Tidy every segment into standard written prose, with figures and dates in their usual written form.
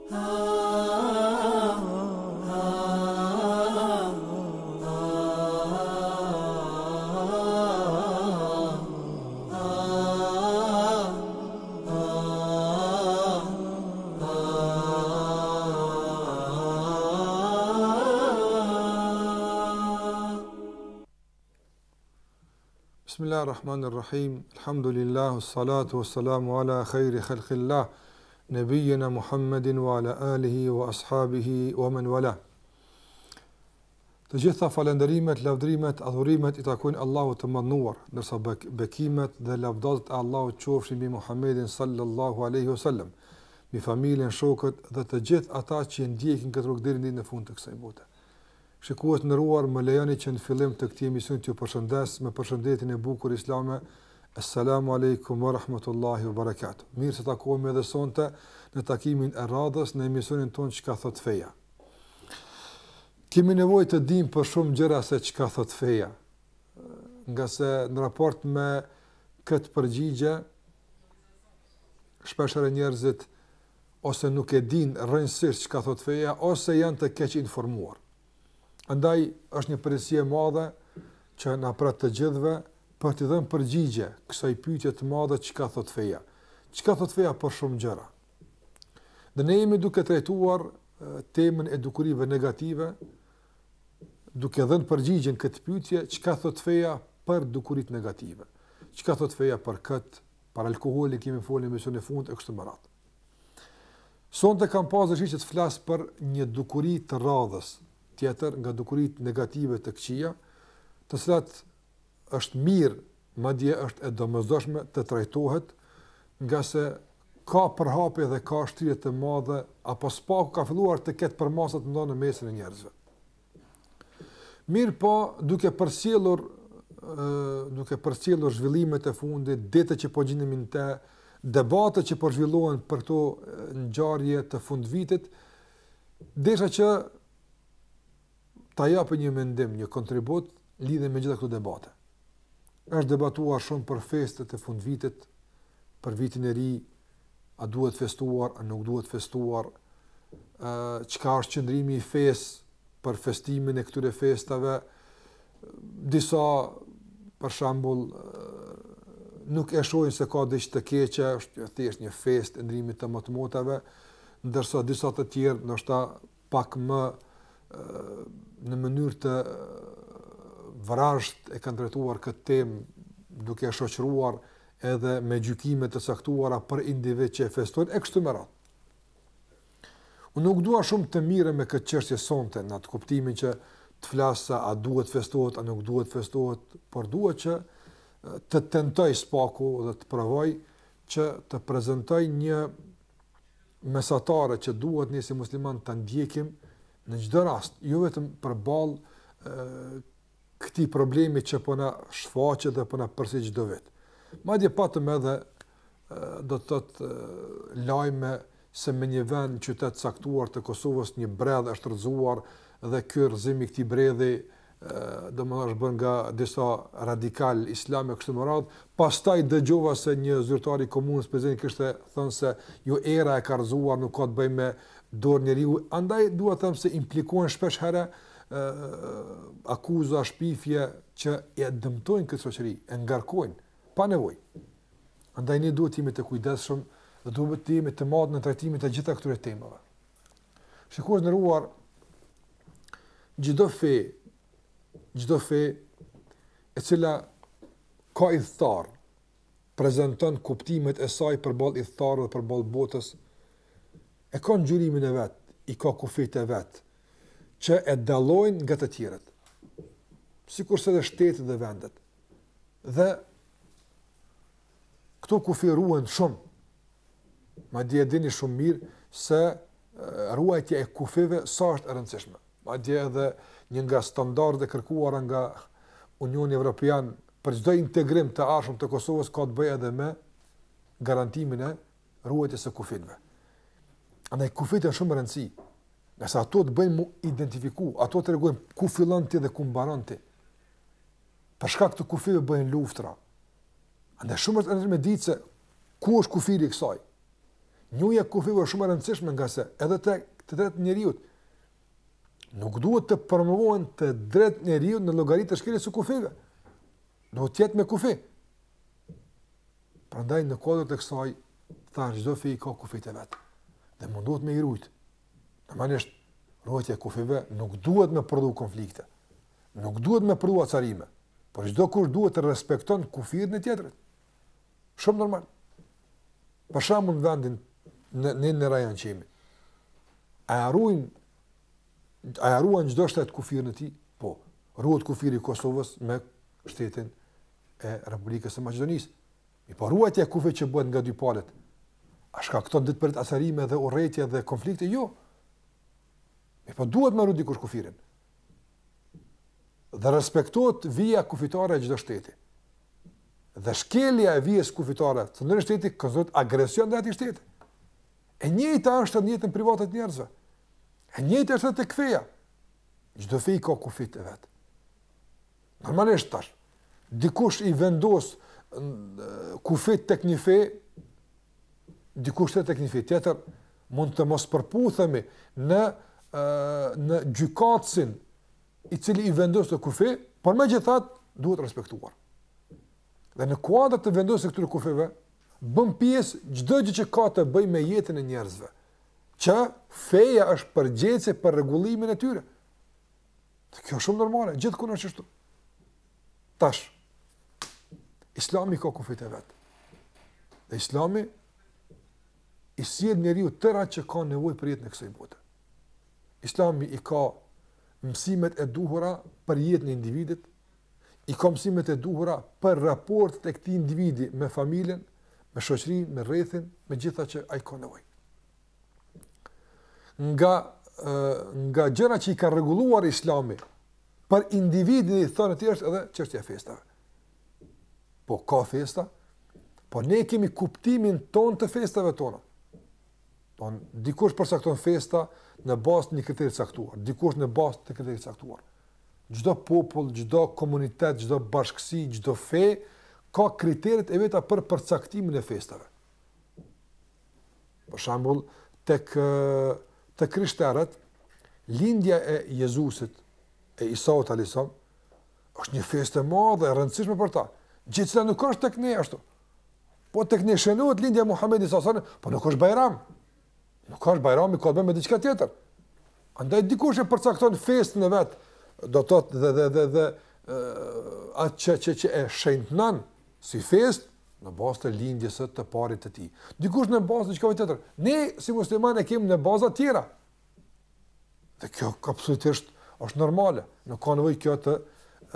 Bismillah ar-Rahman ar-Rahim, Alhamdulillah, salatu wa salamu ala khayri khalqillah, Nebijina Muhammedin wa ala alihi wa ashabihi wa men wala. Të gjitha falënderimet, lavdërimet, adhurimet i takojnë Allahut të Madhëruar, ndërsa bekimet dhe lavdatat e Allahut qofshin mbi Muhammedin sallallahu alaihi wasallam, mbi familjen, shokët dhe të gjithë ata që e ndjekin këtë rrugë deri në fund të kësaj bote. Shikues të nderuar, më lejoni që në fillim të këtij emisioni t'ju përshëndes me përshëndetjen e bukur islame, Esselamu alejkum wa rahmetullahi wa barakatuh. Mirë se takohemi edhe sonte në takimin e radhës në emisionin tonë Çka thotë feja. Kemi nevojë të dimë për shumë gjëra se çka thotë feja. Ngase në raport me këtë përgjigje shpeshherë njerëzit ose nuk e dinë rrënjësisht çka thotë feja ose janë të keqinformuar. Andaj është një përgjegjësi e madhe që na pret të gjithëve për t'i dhënë përgjigje kësaj pyetje të madhe çka thotë feja. Çka thotë feja për shumë gjëra. Dhe ne jemi duke trajtuar temën e dukurive negative, duke dhënë përgjigjen këtë pyetje, çka thotë feja për dukuritë negative. Çka thotë feja për këtë, për alkoholin kemi folur në emisionin e fundit e kështu me radhë. Sonte kam pasur dëshirë që të flas për një dukuri të radhës, tjetër nga dukuritë negative të këqija, të cilat është mirë, madje është e domosdoshme të trajtohet, ngase ka përhapje dhe ka shtrirje të madhe, apo së paku ka filluar të ketë përmasa të mëdha në mesin e njerëzve. Mirëpo, duke përcjellur duke përcjellur zhvillimet e fundit, ditët që po gjendemi në të, debatet që po zhvillohen për këto ngjarje të fundvitit, desha që ta jap një mendim, një kontribut lidhur me gjitha këto debate. Është debatuar shumë për festat e fundvitit, për vitin e ri, a duhet festuar, a nuk duhet festuar, ë çka është qëndrimi i fesë për festimin e këtyre festave, disa për shembull nuk e shohin se ka diç të keqe, është thjesht një festë e ndrimit të motmoteve, ndërsa disa të tjerë ndoshta pak më në mënyrë të vrazhdë e kanë trajtuar këtë temë duke e shoqëruar edhe me gjykime të caktuara për individë që e festojnë e kështu me radhë. Unë nuk dua shumë të merrem me këtë çështje sonte në atë kuptimin që të flas se a duhet festohet, a nuk duhet festohet, por dua që të tentoj së paku dhe të provoj që të prezantoj një mesatare që duhet ne si musliman ta ndjekim në çdo rast, jo vetëm përballë këtij problemi që po na shfaqet dhe po na përsëritet çdo vit. Madje patëm edhe do të thotë lajme se në një vend në qytet të caktuar të Kosovës një bredh është rrëzuar dhe ky rrëzim i këtij bredhi domethënë është bërë nga disa radikalë islamë e kështu me radhë. Pastaj dëgjova se një zyrtar i komunës Prizrenit kishte thënë se jo era e ka rrëzuar, nuk ka të bëjë me dorë njeriu. Andaj dua të them se implikohen shpesh herë akuza, shpifje që e dëmtojnë këtë shoqëri, e ngarkojnë pa nevojë. Andaj ne duhet të jemi të kujdesshëm dhe duhet të jemi të matur në trajtimin e të gjitha këtyre temave. Shikues të nderuar, çdo fe, çdo fe e cila ka ithtar, prezanton kuptimet e saj përballë ithtarëve dhe përballë botës, e ka ngjyrimin e vet, i ka kufijtë e vet, që e dallojnë nga të tjerët. Sikurse edhe shtetet dhe vendet. Dhe këto kufi ruhen shumë. Madje e dini shumë mirë se ruajtja e kufijve sa është e rëndësishme. Madje edhe një nga standardet e kërkuara nga Unioni Evropian për çdo integrim të ardhshëm të Kosovës ka të bëjë edhe me garantimin e ruajtjes së kufijve. Andaj kufijtë janë shumë me rëndësi. Ngase ato të bëjnë mu identifiku, ato të tregojnë ku fillon ti dhe ku mbaron ti. Për shkak të kufijve bëhen luftra. Andaj shumë është e rëndësishme me ditë se ku është kufiri i kësaj. Njohja e kufijve është shumë e rëndësishme ngase edhe te të drejtat e njeriut nuk duhet të promovohen të drejtat e njeriut në llogari të shkeljes së kufijve. Duhet të jetë me kufi. Prandaj në kuadër të kësaj, thash çdo fe i ka kufijtë e vet. Dhe mundohet me i rujt. Normalisht ruajtja e kufijve nuk duhet me prodhu konflikte. Nuk duhet me prodhu acarime. Por çdokush duhet të respekton kufirin e tjetrit. Shumë normal. Për shembull në vendin në në në rajon që jemi. A e ruajnë a e ruan çdo shtet kufirin e tij? Po. Ruhet kufiri i Kosovës me shtetin e Republikës së Maqedonisë. Mirëpo ruajtja e kufirit që bëhet nga dy palët, a shkakton ditë për ditë acarime dhe urrejtje dhe konflikte? Jo. Mirëpo duhet me rujt dikush kufirin. Dhe respektohet vija kufitare e çdo shteti. Dhe shkelja e vijës kufitare të ndonjë shteti konsiderohet agresion ndaj atij shteti. E njëjta është në jetën private të njerëzve. E njëjta është edhe tek feja. Çdo fe i ka kufijtë e vet. Normalisht tash, dikush i vendos kufijtë tek një fe, dikush tek një fe tjetër, mund të mos përputhemi në në gjykatësin i cili i vendos këto kufi, por megjithatë duhet respektuar. Dhe në kuadër të vendosjes së këtyre kufijve, bën pjesë çdo gjë që ka të bëjë me jetën e njerëzve, që feja është përgjegjëse për rregullimin e tyre. Dhe kjo është shumë normale, gjithkund është kështu. Tash, Islami ka kufijtë e vet. Dhe Islami i sjell njeriut tërë atë që ka nevojë për jetën e kësaj bote. Islami i ka mësimet e duhura për jetën e individit, i ka mësimet e duhura për raportet e këtij individi me familjen, me shoqërinë, me rrethin, me gjitha që ai ka nevojë. Nga nga gjëra që i ka rregulluar Islami për individin i thonë ti është edhe çështja e festave. Po ka festa, po ne kemi kuptimin tonë të festave tona. Po dikush përcakton festa në bazë të një kriteri të caktuar, dikush në bazë të kriterit të caktuar. Çdo popull, çdo komunitet, çdo bashkësi, çdo fe ka kriteret e veta për përcaktimin e festave. Për shembull, tek të krishterët, lindja e Jezusit, e Isaut alayhis salam, është një festë e madhe, e rëndësishme për ta. Gjë që nuk është tek ne ashtu. Po tek ne shënohet lindja e Muhamedit sallallahu alaihi wasallam, po nuk është Bajram. Nuk është Bajrami, ka të bëjë me diçka tjetër. Andaj dikush e përcakton festën e vet, do të thotë dhe dhe dhe dhe atë që që që e shenjtnon si festë në bazë të lindjes së të parit të tij. Dikush në bazë të diçka tjetër. Ne si muslimanë e kemi në baza të tjera. Dhe kjo absolutisht është normale, nuk ka nevojë kjo të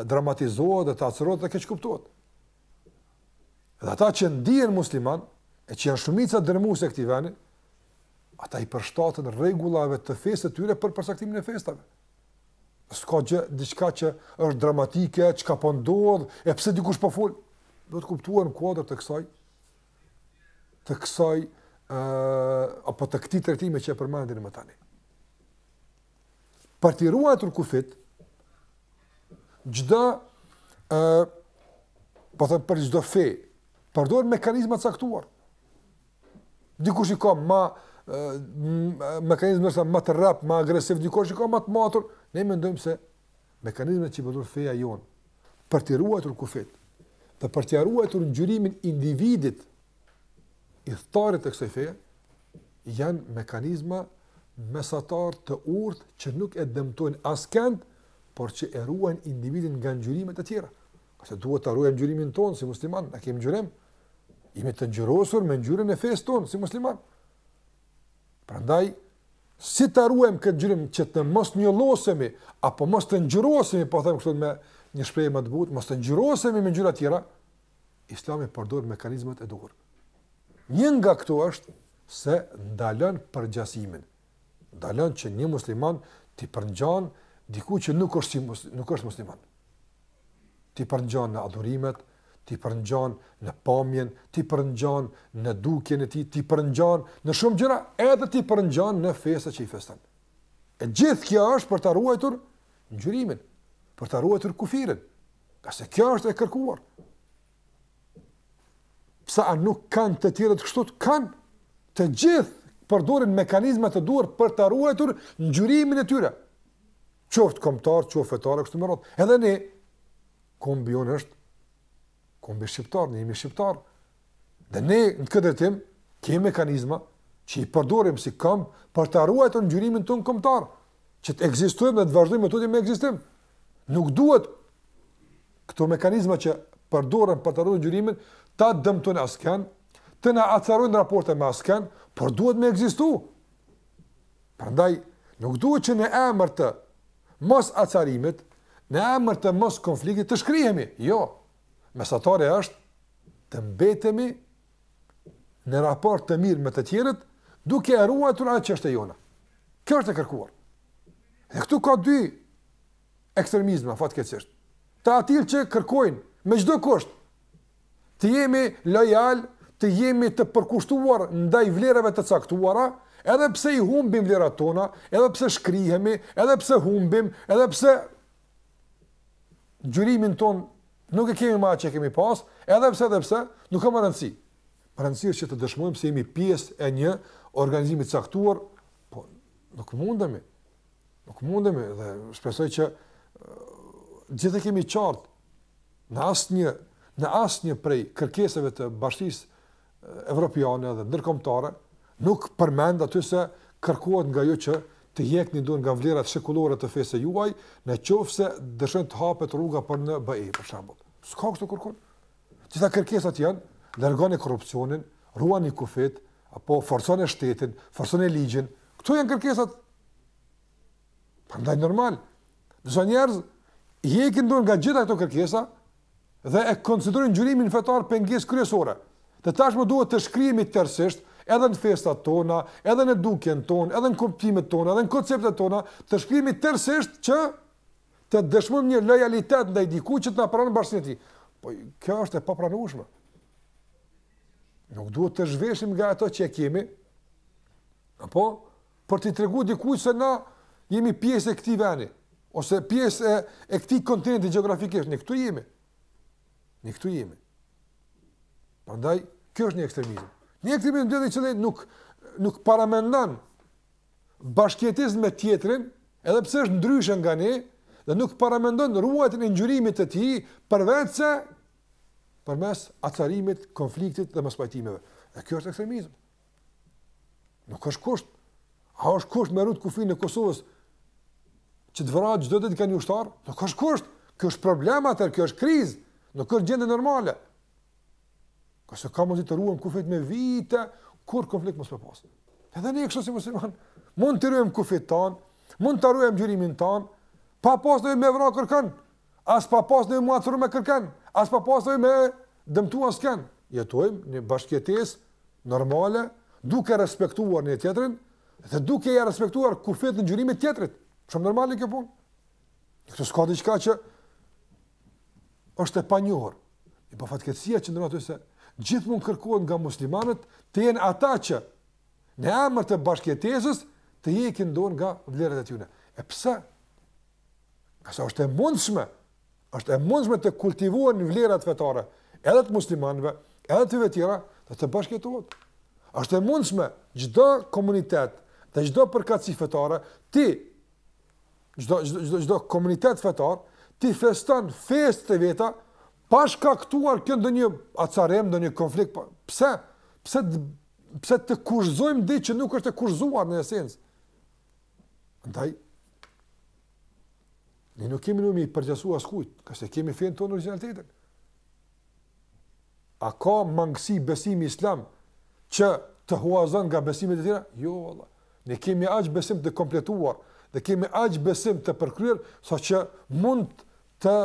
dramatizohet dhe të acarohet dhe keqkuptohet. Dhe ata që ndihen musliman, e që janë shumica dërmuese e këtij vendi, ata i përshtaten rregullave të fesë së tyre për përcaktimin e festave. S'ka gjë, diçka që është dramatike, çka po ndodh, e pse dikush po fol, duhet kuptuar në kuadër të kësaj të kësaj ë apo të këtij trajtimi që e përmenda më tani. Për t'i ruajtur kufijtë, çdo ë po them për çdo fe, përdor mekanizma të caktuar. Dikush i ka ma mekanizma ndoshta më të rreptë, më agresiv, dikush i ka më të matur. Ne mendojmë se mekanizmat që përdor feja jonë për t'i ruajtur kufijtë dhe për t'ia ruajtur ngjyrimin individit ithtarit të kësaj feje, janë mekanizma mesatar të urtë që nuk e dëmtojnë askënd, por që e ruajnë individin nga ngjyrimet e tjera. Se duhet ta ruajmë ngjyrimin tonë si musliman, ne kemi ngjyrim. Jemi të ngjyrosur me ngjyrën e fesë tonë si musliman. Prandaj si ta ruajmë këtë ngjyrim që të mos njollosemi apo mos të ngjyrosemi, po them kështu me një shprehje më të butë, mos të ngjyrosemi me ngjyra të tjera, Islami përdor mekanizmat e duhur. Një nga këto është se ndalon përngjasimin. Ndalon që një musliman t'i përngjan dikujt që nuk është si nuk është musliman. T'i përngjan në adhurimet, t'i përngjan në pamjen, t'i përngjan në dukjen e tij, t'i përngjan në shumë gjëra, edhe t'i përngjan në festat që i feston. E gjithë kjo është për ta ruajtur ngjyrimin, për ta ruajtur kufirin. Ngase kjo është e kërkuar. Pse a nuk kanë të tjerët kështu? Kanë. Të gjithë përdorin mekanizma të duhur për ta ruajtur ngjyrimin e tyre. Qoftë kombëtar, qoftë fetar, kështu me radhë. Edhe ne kombi jonë është kombi shqiptar, ne jemi shqiptar. Dhe ne në këtë drejtim kemi mekanizma që i përdorim si komb për ta ruajtur ngjyrimin tonë kombëtar, që të ekzistojmë dhe të vazhdojmë më tutje me ekzistim. Nuk duhet këto mekanizma që përdoren për ta ruajtur ngjyrimin ta dëmtojnë askënd, të na acarojnë raporte me askënd, por duhet me ekzistu. Prandaj nuk duhet që në emër të mos acarimit, në emër të mos konfliktit të shkrihemi. Jo. Mesatarja është të mbetemi në raport të mirë me të tjerët, duke e ruajtur atë që është e jona. Kjo është e kërkuar. Dhe këtu ka dy ekstremizma fatkeqësisht. Të atillë që kërkojnë me çdo kusht të jemi lojal, të jemi të përkushtuar ndaj vlerave të caktuara, edhe pse i humbim vlerat tona, edhe pse shkrihemi, edhe pse humbim, edhe pse ngjyrimin tonë nuk e kemi më atë që kemi pas, edhe pse edhe pse nuk ka më rëndësi. Me rëndësi është që të dëshmojmë se jemi pjesë e një organizimi të caktuar, po nuk mundemi. Nuk mundemi dhe shpresoj që gjithë e kemi qartë në asnjë në asnjë prej kërkesave të Bashkisë Evropiane dhe ndërkombëtare nuk përmend aty se kërkohet nga ju që të hiqni dorë nga vlerat shekullore të fesë juaj, në qoftë se dëshironi të hapet rruga për në BE, për shembull. S'ka kështu kërkun. Gjitha kërkesat janë, largoni korrupsionin, ruani kufijtë, apo forconi shtetin, forconi ligjin. Këto janë kërkesat Prandaj normal, disa njerëz heqin dorë nga gjitha këto kërkesa dhe e konsiderojnë ngjyrimin fetar pengesë kryesore. Dhe tashmë duhet të shkrihemi tërësisht edhe në festat tona, edhe në dukjen tonë, edhe në kuptimet tona, edhe në konceptet tona, të shkrihemi tërësisht që të dëshmojmë një lojalitet ndaj dikujt që të na pranon bashkësinë e tij. Po kjo është e papranueshme. Nuk duhet të zhveshim nga ato që e kemi. Apo për t'i tregu dikujt se na jemi pjesë e këtij vendi ose pjesë e e këtij kontinenti gjeografikisht, ne këtu jemi. Ne këtu jemi. Prandaj kjo është një ekstremizëm. Një ekstremizëm tjetër i cili nuk nuk paramendon bashkëjetesën me tjetrin, edhe pse është ndryshe nga ne, dhe nuk paramendon ruajtjen e ngjyrimit të tij përveç se përmes acarimit, konfliktit dhe mospajtimeve. Dhe kjo është ekstremizëm. Nuk është kusht. A është kusht me rujt kufirin e Kosovës që të vrahet çdo ditë nga një ushtar? Nuk është kusht. Kjo është problem atëherë, kjo është krizë. Nuk është gjendje normale. Ngase ka mundësi të ruhen kufijtë me vite, kurrë konflikt mos me pas. Edhe ne kështu si musliman, mund të ruajmë kufijtë tanë, mund të ruajmë ngjyrimin tonë, pa pas nevojë me vra kërkën, as pa pas nevojë me u acaru me kërkën, as pa pas nevojë me dëmtu askënd. Jetojmë në bashkëjetesë normale, duke respektuar njëri tjetrin dhe duke ja respektuar kufijtë e ngjyrimit tjetrit. Shumë normale kjo punë. Këtu s'ka diçka që është e panjohur. E po fatkeqësia qëndron aty se gjithmonë kërkohet nga muslimanët të jenë ata që në emër të bashkëjetesës të heqin dorë nga vlerat e tyre. E pse? Ngase është e mundshme Është e mundshme të kultivohen vlerat fetare, edhe të muslimanëve, edhe të feve tjera, dhe të bashkëjetohet. Është e mundshme çdo komunitet dhe çdo përkatësi fetare, ti çdo çdo çdo komunitet fetar, ti feston festat e veta pa shkaktuar kjo ndonjë acarim, ndonjë konflikt. Po, pse? Pse pse të kushtëzojmë diç që nuk është e kushtëzuar në esencë? Andaj Ne nuk kemi nevojë me i përngjasu askujt, ngase kemi fenë tonë originalitetin. A ka mangësi besimi islam që të huazon nga besimet e tjera? Jo, valla. Ne kemi aq besim të kompletuar dhe kemi aq besim të përkryer sa që mund të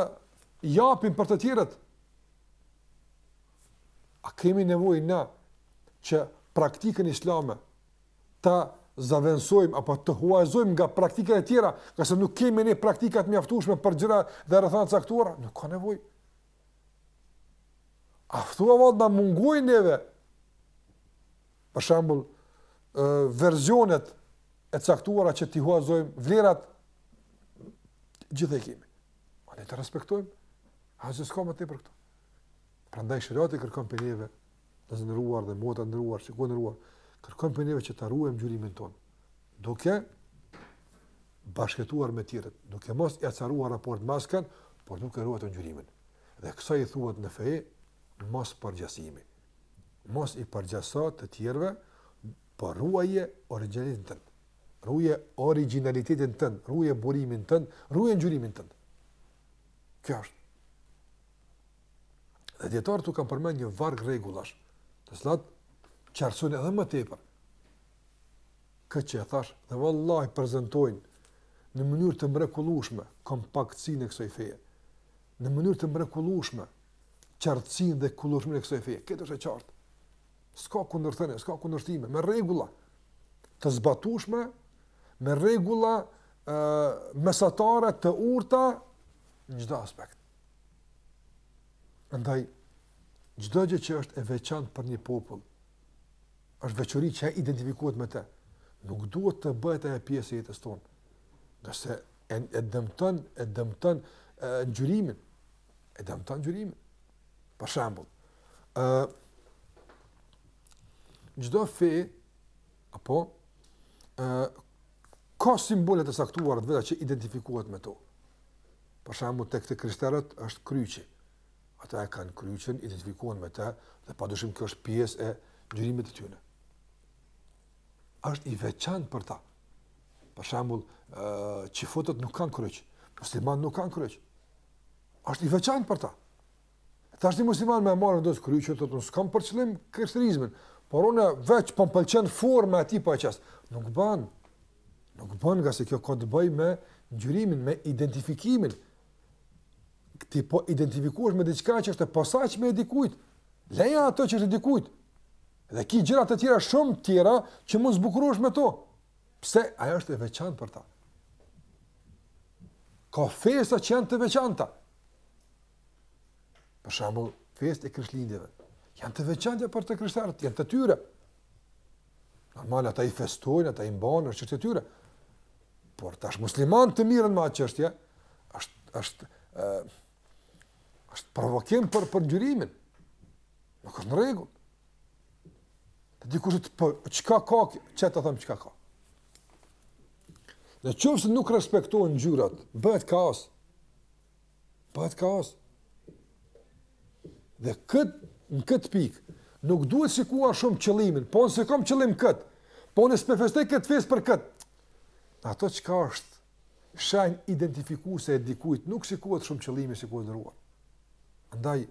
japim për të tjerët. A kemi nevojë na që praktikën islame ta zavendësojmë apo të huazojmë nga praktikat e tjera, ngase nuk kemi ne praktika të mjaftueshme për gjëra dhe rrethana të caktuara, nuk ka nevojë. A thua vallë na mungojnë neve? Për shembull, versionet e caktuara që t'i huazojmë, vlerat gjithë e kemi. A ne të respektojmë? Asgjë s'ka më tepër këtu. Prandaj sheriati kërkon prej neve, të nderuar dhe motra të nderuar, shikues të nderuar. Kërkon prej neve që ta ruajmë ngjyrimin tonë, duke bashkëjetuar me tjerët, duke mos i acaruar raport me askënd, por duke ruajtur ngjyrimin. Dhe kësaj i thuhet në fe mos përngjasimi. Mos i përngjaso të tjerëve, por ruaje origjinalitetin tënd. Ruaje origjinalitetin tënd, ruaje burimin tënd, ruaje ngjyrimin tënd. Kjo është. Dhe dijetarët këtu kanë përmend një varg rregullash, të cilat qartësojnë edhe më tepër këtë që e thash dhe vallahi prezantojnë në mënyrë të mrekullueshme kompaktësinë e kësaj feje. Në mënyrë të mrekullueshme qartësinë dhe kullueshmërinë e kësaj feje. Këtë është e qartë. S'ka kundërthënie, s'ka kundërshtime, me rregulla të zbatueshme, me rregulla ë mesatare të urta në çdo aspekt. Andaj, çdo gjë që është e veçantë për një popull, është veçori që identifikohet me të, nuk duhet të bëhet ajo pjesë e jetës tonë, ngase e, e dëmton, e dëmton e, ngjyrimin, e dëmton ngjyrimin. Për shembull, ë çdo fe apo ë ka simbole të caktuara të veta që identifikohet me to. Për shembull tek të krishterët është kryqi. Ata e kanë kryqin, identifikohen me të dhe padyshim kjo është pjesë e ngjyrimit të tyre. Është i veçantë për ta. Për shembull, ë çifutët nuk kanë kryq, muslimanët nuk kanë kryq. Është i veçantë për ta. Tash një musliman me marrë vendos kryqin, thotë unë s'kam për qëllim krishterizmin, por unë veç po më pëlqen forma e tij po e qes. Nuk bën. Nuk bën ngase kjo ka të bëjë me ngjyrimin, me identifikimin. Ti po identifikohesh me diçka që është e posaçme e dikujt. Leja ato që është e dikujt. Dhe ki gjëra të tjera shumë të tjera që mund zbukurohesh me to. Pse ajo është e veçantë për ta? Ka festa që janë të veçanta. Për shembull, festë e Krishtlindjeve janë të veçanta për të krishterët, janë të tyre. Normal ata i festojnë, ata i mbajnë, është çështje e tyre. Por tash muslimanët të merren me atë çështje, është është ë është provokim për për ngjyrimin. Nuk është në rregull. Të dikush të po çka ka, çka të them çka ka. Në qoftë se nuk respektohen ngjyrat, bëhet kaos. Bëhet kaos. Dhe kët, në këtë pikë, nuk duhet shikuar shumë qëllimin, po unë s'e kam qëllim këtë, po unë s'pe festoj këtë festë për këtë. Ato çka është shenjë identifikuese e dikujt, nuk shikohet shumë qëllimi, shikohet ndërruar. Andaj,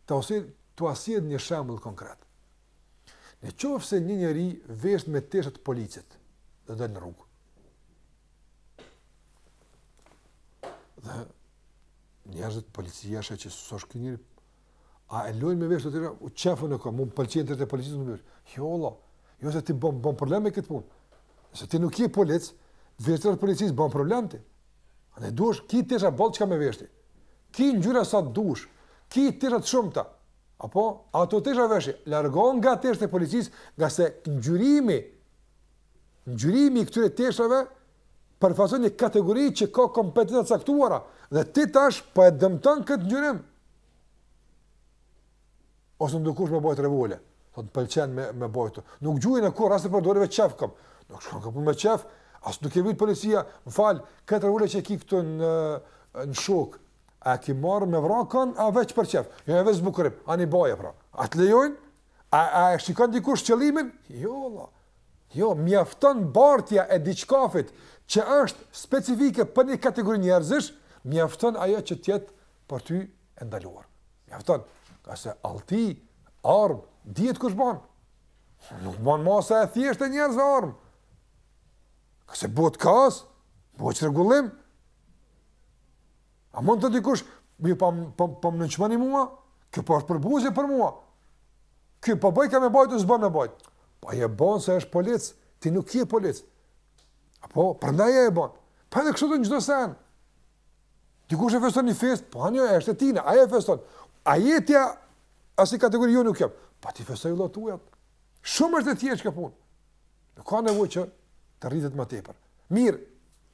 të ose, t'ua sjell një shembull konkret. Në qoftë se një njeri veshet me tesha të policit dhe del në rrugë, Dhe njerëzit policia sheh që s'është ky njeri a e lojnë me vesh të tjera, u qefën e ka, mu më pëlqen të të policisë me vesh. Jo, valla, jo se ti bën, bën problem me këtë punë. Se ti nuk je polic, vesh të policisë bën problem ti. A ne dush, ki tesha boll çka me vesh ti. Ki ngjyra sa të dush, ki tesha të shumta. Apo, ato tesha veshi, largohu nga teshat e policisë, ngase ngjyrimi Ngjyrimi i këtyre teshave përfaqëson një kategori që ka kompetenca të caktuara dhe ti tash po e dëmton këtë ngjyrim. Ose ndokush me bajt revole, thotë më pëlqen me me bajt. Nuk gjuaj kurrë as e përdor veç qef kam. Nuk shkon kjo punë me qef, as nuk e vet policia, më fal, këtë revole që e ki këtu në në shok, a e ki marrë me vra kon, a veç për qef? Jo, e veç zbukurim, ani baje pra. A të lejojnë? A, a e shikon dikush qëllimin? Jo, valla. Jo, mjafton bartja e diçkafit që është specifike për një kategori njerëzish, mjafton ajo që të jetë për ty e ndaluar. Mjafton, ngase allti, armë, dihet kush ban. Nuk ban masa e thjeshtë e njerëzve armë. Ngase bëhet kaos, bëhet çrregullim. A mund të dikush, ju pa, pa, pa më nënçmoni mua? Kjo po është përbuzje për mua. Kjo po bëj ka me bajt, s'bën me bajt. Po e bën se është polic, ti nuk je polic. Apo, prandaj e bën. Po edhe kështu në çdo sen. Dikush e feston një festë, po ani është e tina, ai e feston. A je ti asaj kategori jo nuk jam. Po ti festoj vëlla tuajat. Shumë është e thjeshtë kjo punë. Nuk ka nevojë që të rritet më tepër. Mirë,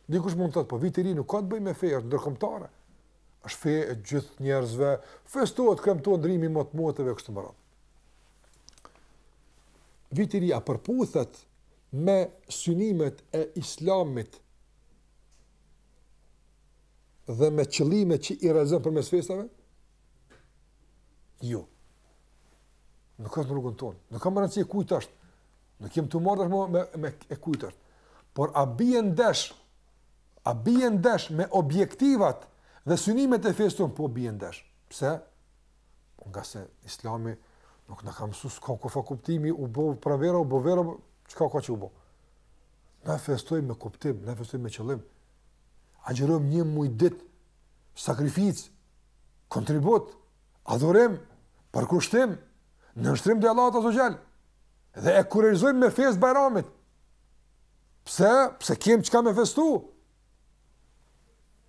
dikush mund të thotë, po viti i ri nuk ka të bëjë me fe, është ndërkombëtare. Është fe e gjithë njerëzve, festohet kremtohet ndrimi i motmoteve kështu me radhë. Viti i ri a përputhet me synimet e Islamit dhe me qëllimet që i realizon përmes festave? Jo. Nuk është në rrugën tonë. Nuk ka më rëndësi e kujt është. Nuk jem tu u marrë tash me, me e kujt është. Por a bie ndesh, a bie ndesh me objektivat dhe synimet e fesë tonë? Po bie ndesh. Pse? Po ngase islami nuk na ka mësu s'ka kurrfarë kuptimi, u bo pranvera, u bo vera, çka ka që u bo? Na festojmë me kuptim, na festojmë me qëllim. Agjërojmë një muj ditë, sakrificë, kontribut, adhurim, përkushtim, nënshtrim ndaj Allahut azze ue xhel, dhe e kurorëzojmë me festë bajramit. Pse? Pse kem çka me festu?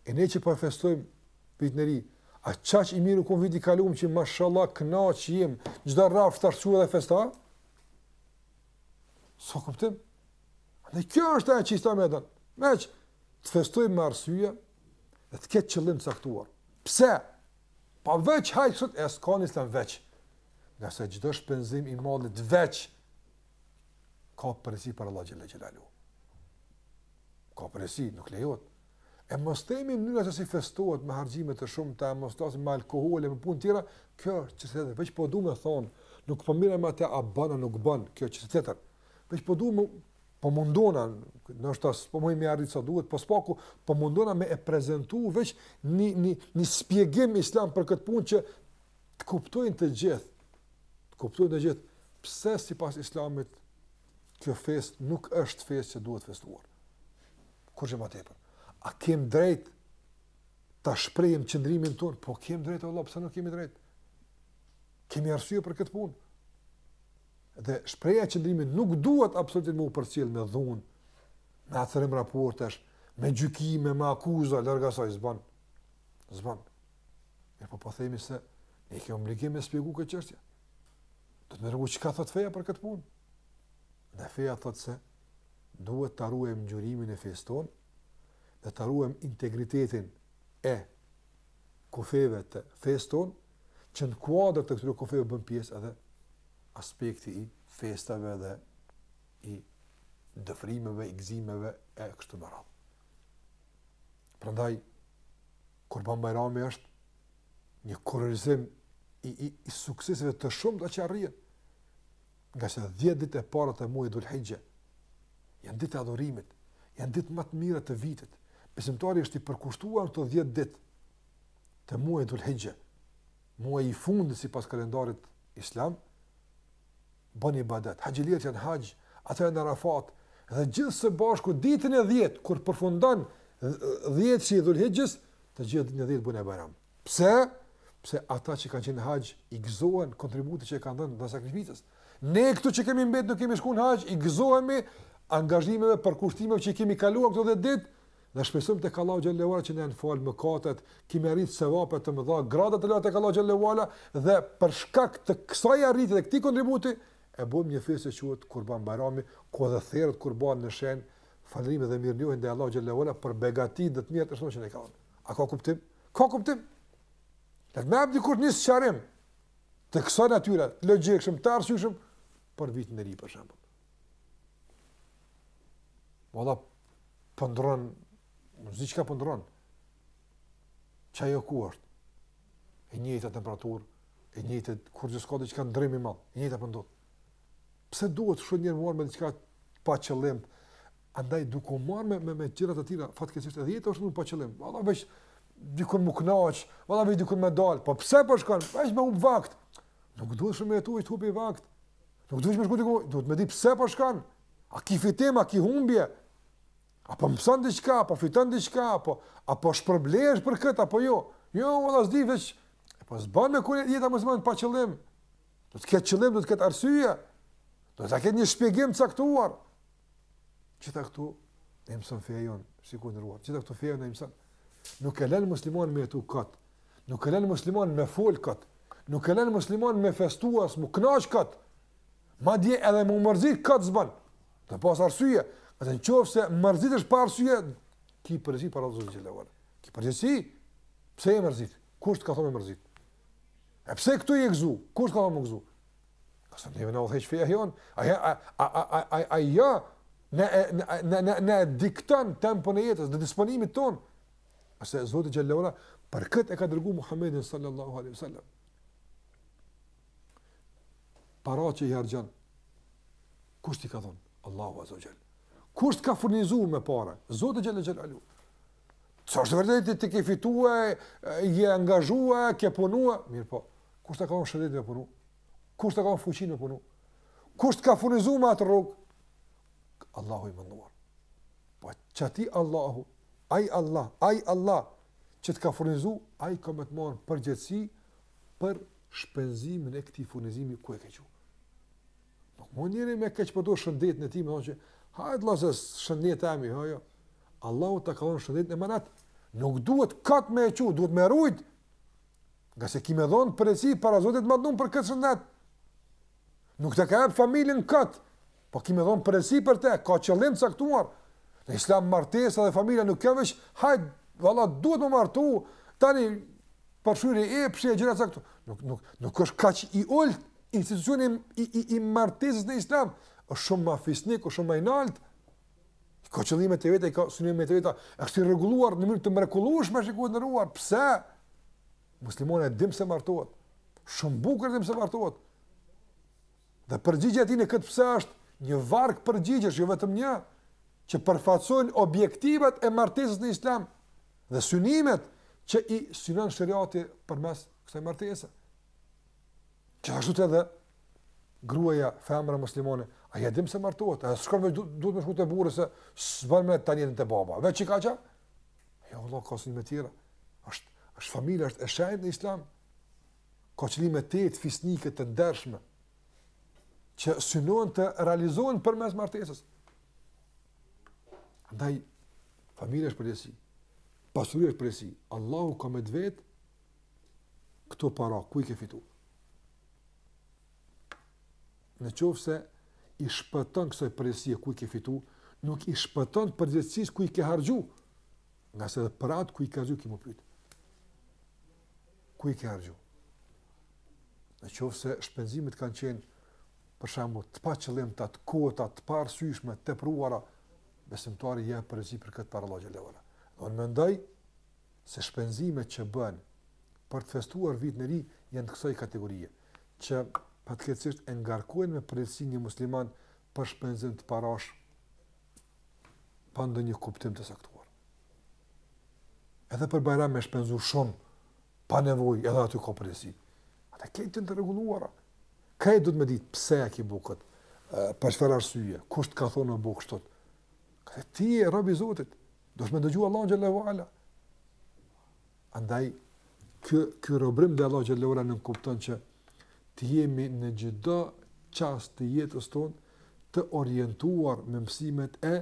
E ne që po e festojmë vitin e ri, a qaq i mirë u kon viti i kalum që mashallah knaq jem, çdo rrafsh tash çu edhe festa? S'ka kuptim. Dhe kjo është ajo që Islami e don. Meqë të festojmë me arsye dhe të ketë qëllim të caktuar. Pse? Pa veç hajt sot e s'ka në Islam veç. Ngase çdo shpenzim i mallit veç ka përgjegjësi para Allahut xhele xhelaluhu. Ka përgjegjësi, nuk lejohet. E mos themi mënyra se si festohet me harxhime të shumta, e mos flasim me alkool e me punë tjera, kjo është çështje tjetër. Veç po du me thonë, nuk po merrem me atë a bën a nuk bën, kjo çështje tjetër. Veç po du me po mundona, ndoshta s'po muj me arrit sa duhet, po s'paku po mundona me e prezentu veç një një një shpjegim islam për këtë punë që të kuptojnë të gjithë, të kuptojnë të gjithë pse sipas islamit kjo festë nuk është festë që duhet festuar. Kurgjë më tepër. A kem drejt ta shprehim qëndrimin tonë? Po kem drejt Allah, pse nuk kemi drejt? Kemi arsye për këtë punë. Dhe shprehja e qëndrimit nuk duhet absolutisht me u përcjell me dhunë, me acarim raportesh, me gjykime, me akuza, larg asaj s'bën. S'bën. Mirëpo po themi se ne kemi obligim me shpjegu këtë çështje. Do të tregu çka thot feja për këtë punë. Dhe feja thot se duhet ta ruajmë ngjyrimin e fesë tonë dhe ta ruajmë integritetin e kufijve të fesë tonë, që në kuadër të këtyre kufijve bën pjesë edhe aspekti i festave dhe i dëfrimeve, i gëzimeve e kështu me radhë. Prandaj Kurban Bajrami është një kurorëzim i, i, i sukseseve të shumta që arrihen. Ngase 10 ditë e para të muajit Dhul-Hixhe janë ditë e adhurimit, janë ditë më të mira të vitit. Besimtari është i përkushtuar në këto 10 ditë të muajit Dhul-Hixhe, muaji i fundit sipas kalendarit islam, bën ibadet. Haxhilerët janë haxh, ata janë në Arafat dhe gjithë së bashku ditën e 10 kur përfundon 10-shi i Dhul-Hixhes, të gjithë ditën e 10 bëjnë bajram. Pse? Pse ata që kanë qenë në haxh i gëzohen kontributit që e kanë dhënë dhe sakrificës. Ne këtu që kemi mbetë nuk kemi shkuar në haxh, i gëzohemi angazhimeve, përkushtimeve që i kemi kaluar këto 10 ditë Dhe shpresojmë tek Allahu xhelle ue ala që na janë falë mëkatet, kemi arrit sevape të mëdha, grada të larta tek Allahu xhelle ue ala dhe për shkak të kësaj arritje dhe këtij kontributi e bëjmë një festë që quhet Kurban Bajrami, ku edhe theret kurban në shenjë falënderimi dhe mirënjohje ndaj Allahut xhelle ue ala për begatitë dhe të mirat e shumta që na ka dhënë. A ka kuptim? Ka kuptim. Le të më jap dikush një sqarim të kësaj natyre, të logjikshëm, të arsyeshëm për vitin e ri për shembull. Valla, po ndrron, s'di çka po ndrron. Qajo ku është? E njëjta temperaturë, e njëjta, kurgjë s'ka diçka ndrrim i madh, e njëjta po ndodh. Pse duhet shumë njerëz me u marrë me diçka pa qëllim? Andaj duke u marrë me, me, me gjëra të tilla, fatkeqësisht edhe jeta është shumë pa qëllim. Valla veç dikun m'u kënaq, valla veç dikun me dal, po pse po shkon? Veç me hup vakt. Nuk duhet shumë me jetu veç hupi vakt. Nuk duhet me shku diku, duhet me di pse po shkon. A ki fitim, a ki humbje? A po mëson diçka, a po fiton diçka, apo a po shpërblehesh për këtë apo jo? Jo, valla s'di veç. E po s'bën me kon jeta muslimanit pa qëllim. Do të ketë qëllim, do të ketë arsye. Do të ketë një shpjegim të caktuar. Gjitha këto na i mëson feja jonë, shikues të nderuar. Gjitha këto feja na i mëson. Nuk e lën muslimanin me jetu kot. Nuk e lën muslimanin me fol kot. Nuk e lën muslimanin me festu as m'u kënaq kot. Madje edhe me u mërzit kot s'bën. Do pas arsye, dhe në qoftë se mërzitesh pa arsye, ki përgjegjësi para Zotit xhelle ue ala. Ki përgjegjësi, pse je mërzit? Kush të ka thonë me mërzit? E pse këtu je gëzu? Kush të ka thonë me gëzu? Ngase neve na udhëheq feja jonë, a, a, a, a, a, a, ajo na, na, na, na, na dikton tempon e jetës dhe disponimit tonë. Se Zoti xhelle ue ala, për këtë e ka dërgu Muhammedin sallallahu alaihi sallam. Para që i harxhon, kush t'i ka dhonë? Allahu azze ue xhel. Kush të ka furnizu me pare? Zoti xhelle xhelaluhu. Se është vërtet ti ke fitue, je angazhue, ke punue, mirëpo, kush të ka dhonë shëndetin me punu? Kush të ka dhonë fuqinë me punu? Kush të ka furnizu me atë rrogë? Allahu i madhëruar. Po qatij Allahu, ai Allah, ai Allah që të ka furnizu, ai ka me të marrë përgjegjësi për shpenzimin e këtij furnizimi ku e ke çu. Nuk mund njeri me keqpërdor shëndetin e tij, me thonë që hajt vlla se shëndet emi, jo jo. Allahu ta ka dhënë shëndetin emanet. Nuk duhet kot me e çu, duhet me rujt. Ngase ki me dhonë përgjegjësi para Zotit madhnum për këtë shëndet. Nuk të ka jep familjen kot, po ki me dhonë përgjegjësi për te, ka qëllim të caktuar. Në islam martesa dhe familja nuk janë veç, hajt, valla, duhet me martu, tani, për shyrë e pëshe e gjëra caktuar. Nuk, nuk, nuk është kaq i ulët institucioni i, i, i martesës në islam, është shumë ma fisnik, është shumë ma i naltë, ka qëllimet e veta, ka synimet e veta, është i rregulluar në mënyrë të mrekullueshme, shikues të nderuar. Pse? Muslimani e din pse martohet. Shumë bukur e din pse martohet. Dhe përgjigja e tij në këtë pse është një varg përgjigjesh, jo vetëm një, që përfaqësojnë objektivat e martesës në Islam dhe synimet që i synon sheriati përmes kësaj martese. Gjithashtu edhe gruaja, femra muslimane, ajo e din pse martohet, ajo s'shkon veç duhet me shku te burri se s'bën me tani te baba. Veç çka ka? Jo, valla ka synime tjera. Është është familja, është e shenjtë në Islam. Ka qëllime të fisnike të ndershme që synohen të realizohen përmes martesës. Andaj familja është përgjegjësi. Pasuria është përgjegjësi. Allahu ka me të vet këto para ku i ke fitu. Në qoftë se i shpëton kësaj përgjegjësie ku i ke fitu, nuk i shpëton përgjegjësisë ku i ke harxhu, ngase edhe për atë ku i ke harxhu, ki m'u pyt. Ku i ke harxhu? Në qoftë se shpenzimet kanë qenë, për shembull, të paqëllimta, të kota, të paarsyeshme, të tepruara, besimtari jep përgjegjësi për këtë para Allahut xhelle ue ala. Dhe unë mendoj se shpenzimet që bëhen për të festuar vitin e ri janë të kësaj kategorie, që fatkeqësisht e ngarkojnë me përgjegjësi një musliman për shpenzim të parash pa ndonjë kuptim të caktuar. Edhe për Bajram me shpenzu shumë, pa nevojë, edhe aty ka përgjegjësi. Ato krejt janë të rregulluara. Krejt duhet me ditë pse e ke bo këtë, për çfarë arsye, kush të ka thonë me bo kështu. Këtë ti je rob i Zotit, duhet me dëgju Allahun xhelle ue ala. Andaj, ky, ky robërim ndaj Allahut xhelle ue ala nënkupton që të jemi në çdo çast të jetës tonë të orientuar me mësimet e